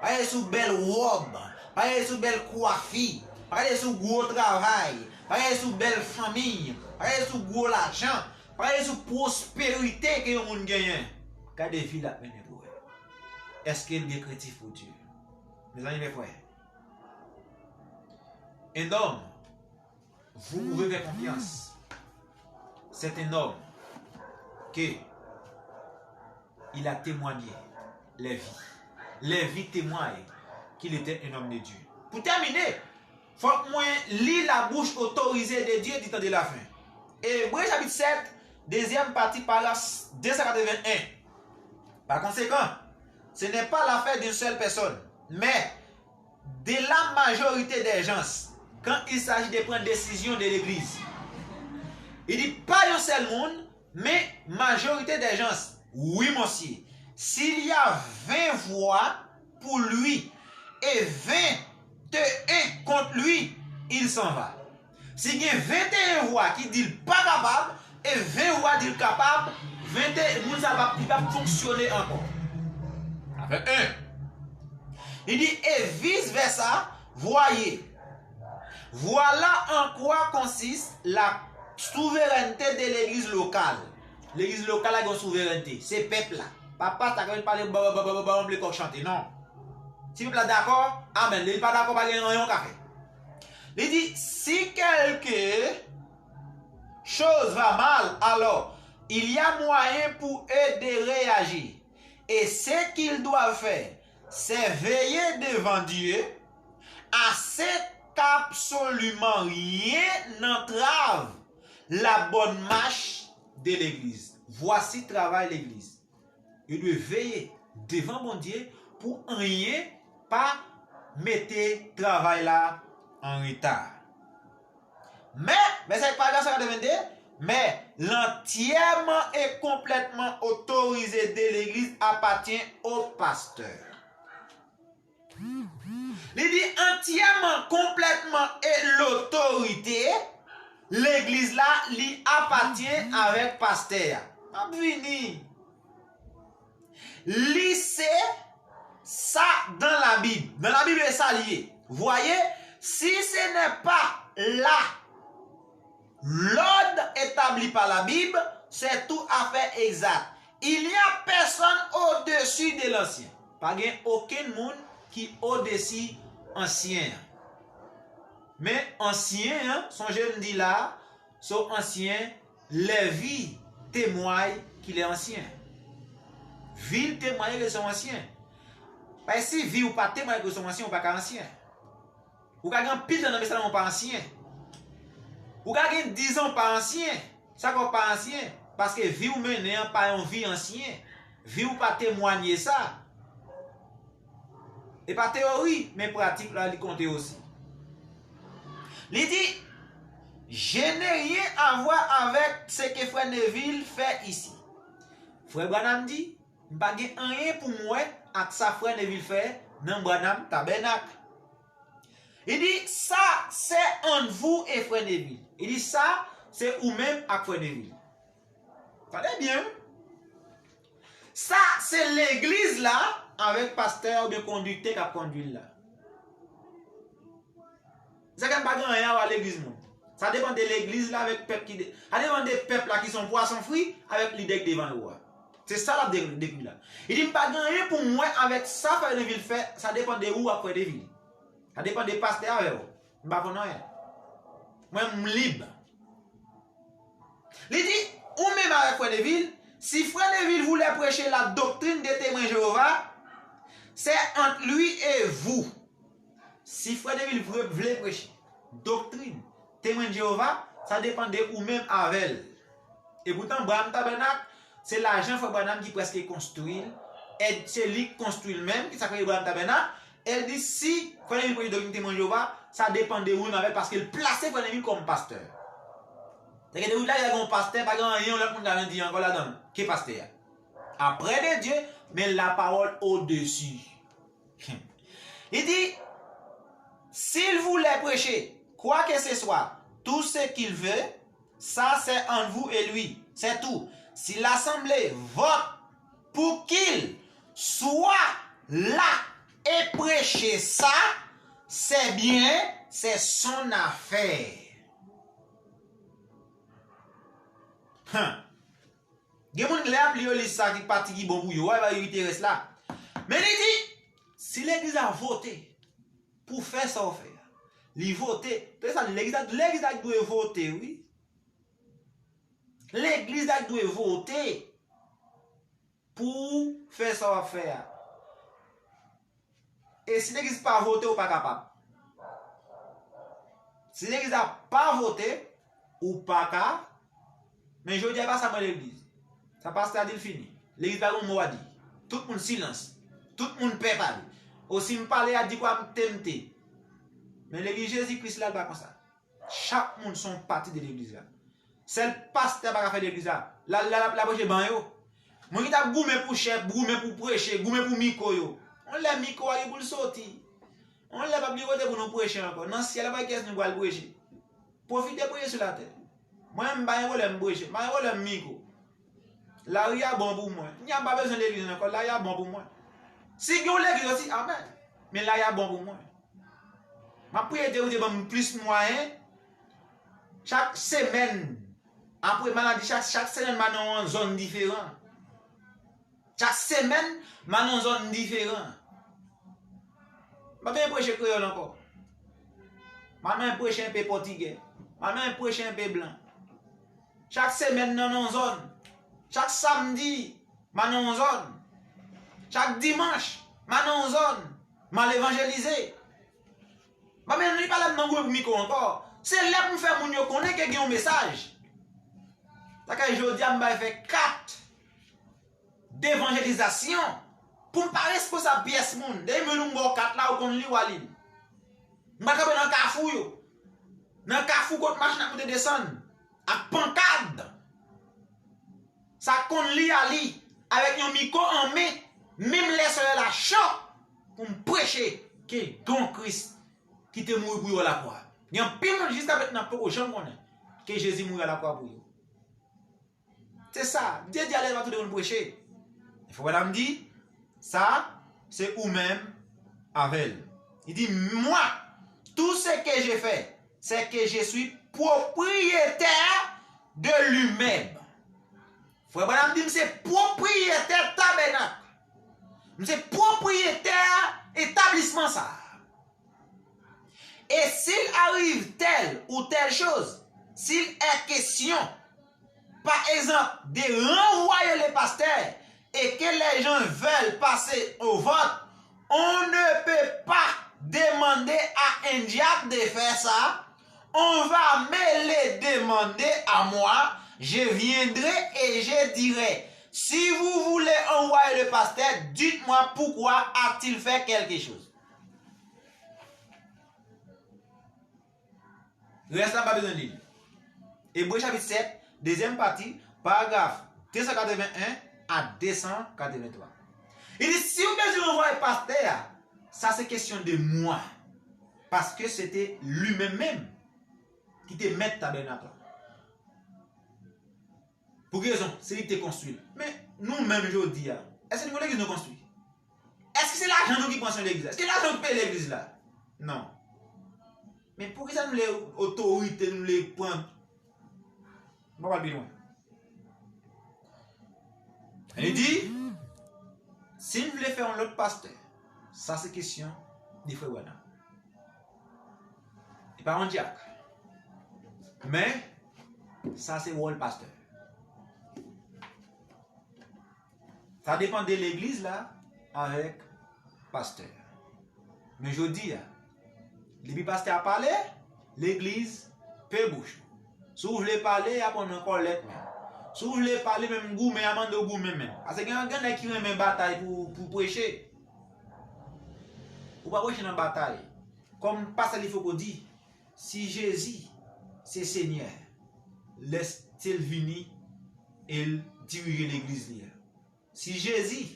Pa gade sou bèl wòb. Pa gade sou bèl kwafi. Pa gade sou gwo travay. Pa gade sou bèl fanmi. Pa gade sou gwo lajan. Pa gade sou pwosperite ke yon moun genyen. Gade vi l ap mennen pou ou. Èske l gen krentif pou Dye? Mezanmi, mes frères, un homme, vous pouvez faire confiance. C'est un homme que il a témoigné les vies. Les vies témoignent qu'il était un homme de Dieu. Pou tèmine, fòk Lis la bouche autorisée de Dieu du temps de la fin. Ebre chapit sèt, dezyèm pati, paragraf de san katreven en. Par conséquent, ce n'est pas l'affaire d'une seule personne, mais de la majorité des gens quand il s'agit de prendre décision de l'église. Li di pa yon sèl moun, men majorité des gens. Oui, monsieur. S'il y a vingt voix pour lui et vingt et un contre lui, il s'en va. Si gen venteyen vwa ki di l pa kapab, e ven vwa di l kapab, venteyen moun sa p ap, li p ap fonksyone ankò. Avèk en. Li di, et vice versa, voyez. Voilà en quoi consiste la souveraineté de l'église locale. Legliz lokal la gen souverènte, se pèp la. Pa pastè k ap vin pale ba ba ba ba ba ba, anble kòk chante, non. Si pèp la dakò, amèn. Lè li pa dakò, pa gen anyen w ka fè. Li di, si quelque chose va mal, alors il y a moyen pour eux de réagir. Et ce qu'ils doivent faire, c'est veiller devant Dieu à ce qu'absolument rien n'entrave la bonne marche de l'église. Voici travay legliz. Yo dwe veye devan Bondye pou anyen pa mete travay la an reta. Mais, vèsè paragraf san katreven de, mais l'entièrement et complètement autorisé de l'église appartient au pasteur. Li di antyèman, konplètman e lotorite legliz la, li apatyen avèk pastè a. M ap vini. Li se sa dans la Bible. Dans la Bible, e sa li ye. Voyez, si ce n'est pas là, l'ordre établi par la Bible, c'est tout à fait exact. Il n'y a personne au-dessus de l'ancien. Pa gen okenn moun ki odesi ansyen an. Men ansyen an, sonje m di la, se yon ansyen, Levi temway ki le ansyen. Vi l temwaye ke se yon ansyen. Paske si vi w pa temwaye ke se yon ansyen, ou pa ka ansyen. Ou ka gen anpil tan nan mesye la, men w pa ansyen. Ou ka gen diz an, w pa ansyen. Sa k fè w pa ansyen? Paske vi w mennen an pa yon vi ansyen. Vi w pa temwanye sa. E pa teyori, men pratik la, li konte osi. Li di, je n'ai rien à voir avec ce que Frère Neville fait ici. Frè Branham di, m pa gen anyen pou m wè ak sa Frè Neville fè nan Branham Tabènak. Li di, ça, c'est entre vous et Frère Neville. Li di, sa, se ou menm ak Frè Neville. Tande byen, wi. Sa, se legliz la avèk pastè a oubyen kondiktè k ap kondui l la. Sa k fè m pa gen anyen a wè legliz moun. Sa depann de legliz la avèk pèp ki de, sa depann de pèp la ki se yon pwason fri avèk lidè k devan yo a. Se sa l ap de-, dekri la. Li di, m pa gen anyen pou m wè avèk sa Frè Neville fè, sa depann de ou ak Frè Neville. Sa depann de pastè avè w. M pa konn anyen. Mwen, m lib. Li di, ou menm avèk Frè Neville, si Frè Neville voulait prêcher la doctrine des Témoins de Jéhovah, c'est entre lui et vous. Si Frè Neville vle, vle preche doktrin Temwen de Jewova, sa depann de ou menm avè l. Epoutan, Branham Tabènak, se lajan Frè Branham ki prèske konstwi l, e se li k konstwi l menm, ki sa k rele Branham Tabènak, e l di si Frè Neville preche doktrin Temwen de Jewova, sa depann de ou menm avè l, paske l plase Frè Neville kòm pastè. Sèke depi la, gen yon pastè, pa gen anyen yon lòt moun ka vin di ankò ladan l ke pastè a. Après de Dieu, mais la parole au-dessus. Li di, s'il voulait prêcher quoi que ce soit, tout ce qu'il veut, ça c'est entre vous et lui, c'est tout. Si l'assemblée vote pour qu'il soit là et prêcher ça, c'est bien, c'est son affaire. Huh. Gen moun lè y ap li yo li sa ki pati ki bon pou yo, wè ba yo ki te rès la. Men li di, si legliz la vote pou fè sa w fè a, li vote, tande sa, legliz la, legliz la dwe vote, wi. Legliz la dwe vote pou w fè sa w ap fè a. E si legliz pa vote, ou pa kapab. Si legliz la pa vote, ou pa ka. Men jodi a pa sa mwen legliz. Sa pastè a di l fini. Legliz pa gen yon mo a di. Tout moun silans. Tout moun pè pale. O si m pale a di kwa m te m te. Men legliz Jezi Kris la l pa konsa. Chak moun se yon pati de legliz la. Sèl pastè pa ka fè legliz la. La, la, la, la preche ban yo. Moun ki t ap goumen pou chèf, goumen pou preche, goumen pou mikwo yo. Yon lè mikwo a gen pou l soti. Yon lè p ap gen kote pou nou preche ankò. Nan syèl la pa kiyès nou pral preche. Pwofite preche sou latè. Mwen menm m pa gen pwoblèm preche. M pa gen pwoblèm mikwo. Lari a bon pou mwen. Kounya m pa bezwen legliz ankò. Lari a bon pou mwen. Si gen yon legliz osi, amèn. Men lari a bon pou mwen. M ap priye Dye pou Dye ban m plis mwayen. Chak semèn, apre maladi, chak, chak semèn, m al nan yon zòn diferan. Chak semèn, m al nan yon zòn diferan. M pa bezwen preche kreyòl ankò. M pa bezwen preche enpe pòtigè. M pa bezwen preche enpe blan. Chak semèn, m nan yon zòn. Chak samdi, m al nan yon zòn. Chak dimanch, m al nan yon zòn. M al evanjelize. Mwen menm, li pa lè m nan goumen pou mikwo ankò. Se lè pou m fè moun yo konnen ke gen yon mesaj. Sa k fè jodi a m bay fè kat devanjelizasyon pou m pa responsab pyès moun. Depi m jwenn ou m ba w kat la, ou konn li, w a li m. M pa kanpe nan kafou yo. Nan kafou kot machin ap monte desann. Ak pankad. Sa konn li a li, avèk yon mikwo an men, menm lè solèy la cho, pou m preche ke don Kris ki te mouri pou yo alakwa. Gen anpil moun jiskaprezan poko janm konnen ke Jezi mouri alakwa pou yo. Se sa, Dye di alèz pa tout moun preche. Fò madanm di, sa, se ou menm avè l. Li di, moi, tout ce que je fais, c'est que je suis propriétaire de l'immeuble. Frè Branham di, m se pwopriyetè tabènak. M se pwopriyetè etablisman sa a. Et s'il arrive telle ou telle chose, s'il est question, par exemple, de renvoyer le pasteur et que les gens veulent passer au vote, on ne peut pas demander à un diable de faire ça. On va me le demander à moi. Je viendrai et je dirai, si vous voulez envoyer le pasteur, dites-moi pourquoi a-t-il fait quelque chose. Rès la, m pa bezwen li l. Ebre chapit sèt, dezyèm pati, paragraf de san katreven en a de san katreven twa. Li di, si w bezwen anvoye pastè a, sa se kesyon de mwa. Paske se te li menm menm ki te mèt tabènak la. Pou ki rezon? Se li ki te konstwi l. Men, nou menm jodi a, èske nou gen legliz nou konstwi? Èske se lajan nou ki pran swen legliz la? Èske lajan nou ki peye legliz la? Non. Men poukisa nou vle otorite, nou vle pran? Mwen pral pi lwen. Li di, si n vle fè yon lòt pastè, sa se kesyon de frè Branham. Li pa yon dyak. Men, sa se wòl pastè. Sa depann de legliz la avèk pastè. Men jodi a, depi pastè a pale, legliz pe bouch ou. Si w vle pale, y ap pran nan kòlèt menm. Si w vle pale menm goumen, y a mande w goumen menm. Paske gen, gen nèg ki renmen batay pou, pou preche. Ou pa preche nan batay. Kòm pastè Lifoko di, si Jezi se Senyè, lèse l vini e l dirije legliz li a. Si Jezi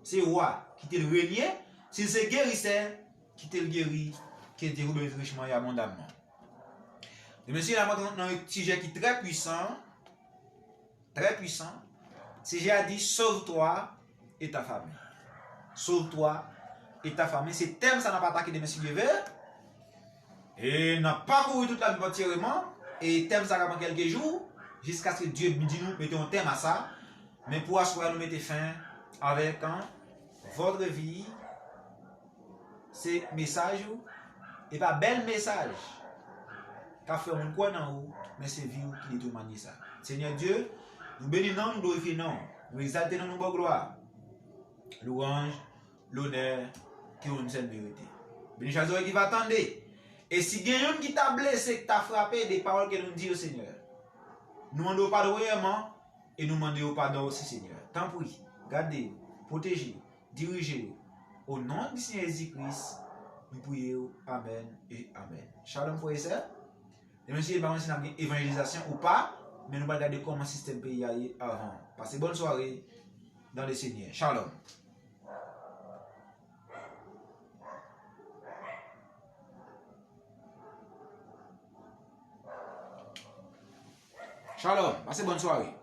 se wa, kite l renye. Si l se gerisè, kite l geri. Ke Dye vous bénisse richement et abondamment. Demen, mesye, n ap rantre nan yon sijè ki trè pwisan, trè pwisan. Sijè a di, sauve-toi et ta famille. Sauve-toi et ta famille. Se tèm sa n ap atake demen, si Dye vle. E n ap pakouri tout Labib antyereman, e tèm sa ka pran kèlke jou, jiskaske Dye di nou mete yon tèm a sa. Men pou aswè a, nou mete fen avèk, an, votre vie, se mesaj ou, e pa bèl mesaj k ap fè moun kwè nan ou, men se vi w ki detemine sa. Senyè Dye, nou beni non w, nou glorifye non w, nou egzalte non w, nou ba w glwa. Lwanj, lonè, ke ou menm sèl merite. Beni chak zòrèy ki va tande. E si gen youn ki ta blese, ki ta frape de pawòl ke nou di yo, Senyè, nou mande w padon premyèman, e nou mande w padon osi, Senyè. Tanpri, gade yo, pwoteje yo, dirije yo. O non di Senyè Jezi Kris, nou priye w. Amèn e amèn. Shalom, frè e sè. Demen, si Dye pa mwen, si n ap gen evanjelizasyon ou pa, men nou pral gade kòman sistèm peyi a ye avan. Pase bòn sware dans le Seigneur. Shalom. Shalom. Pase bòn sware.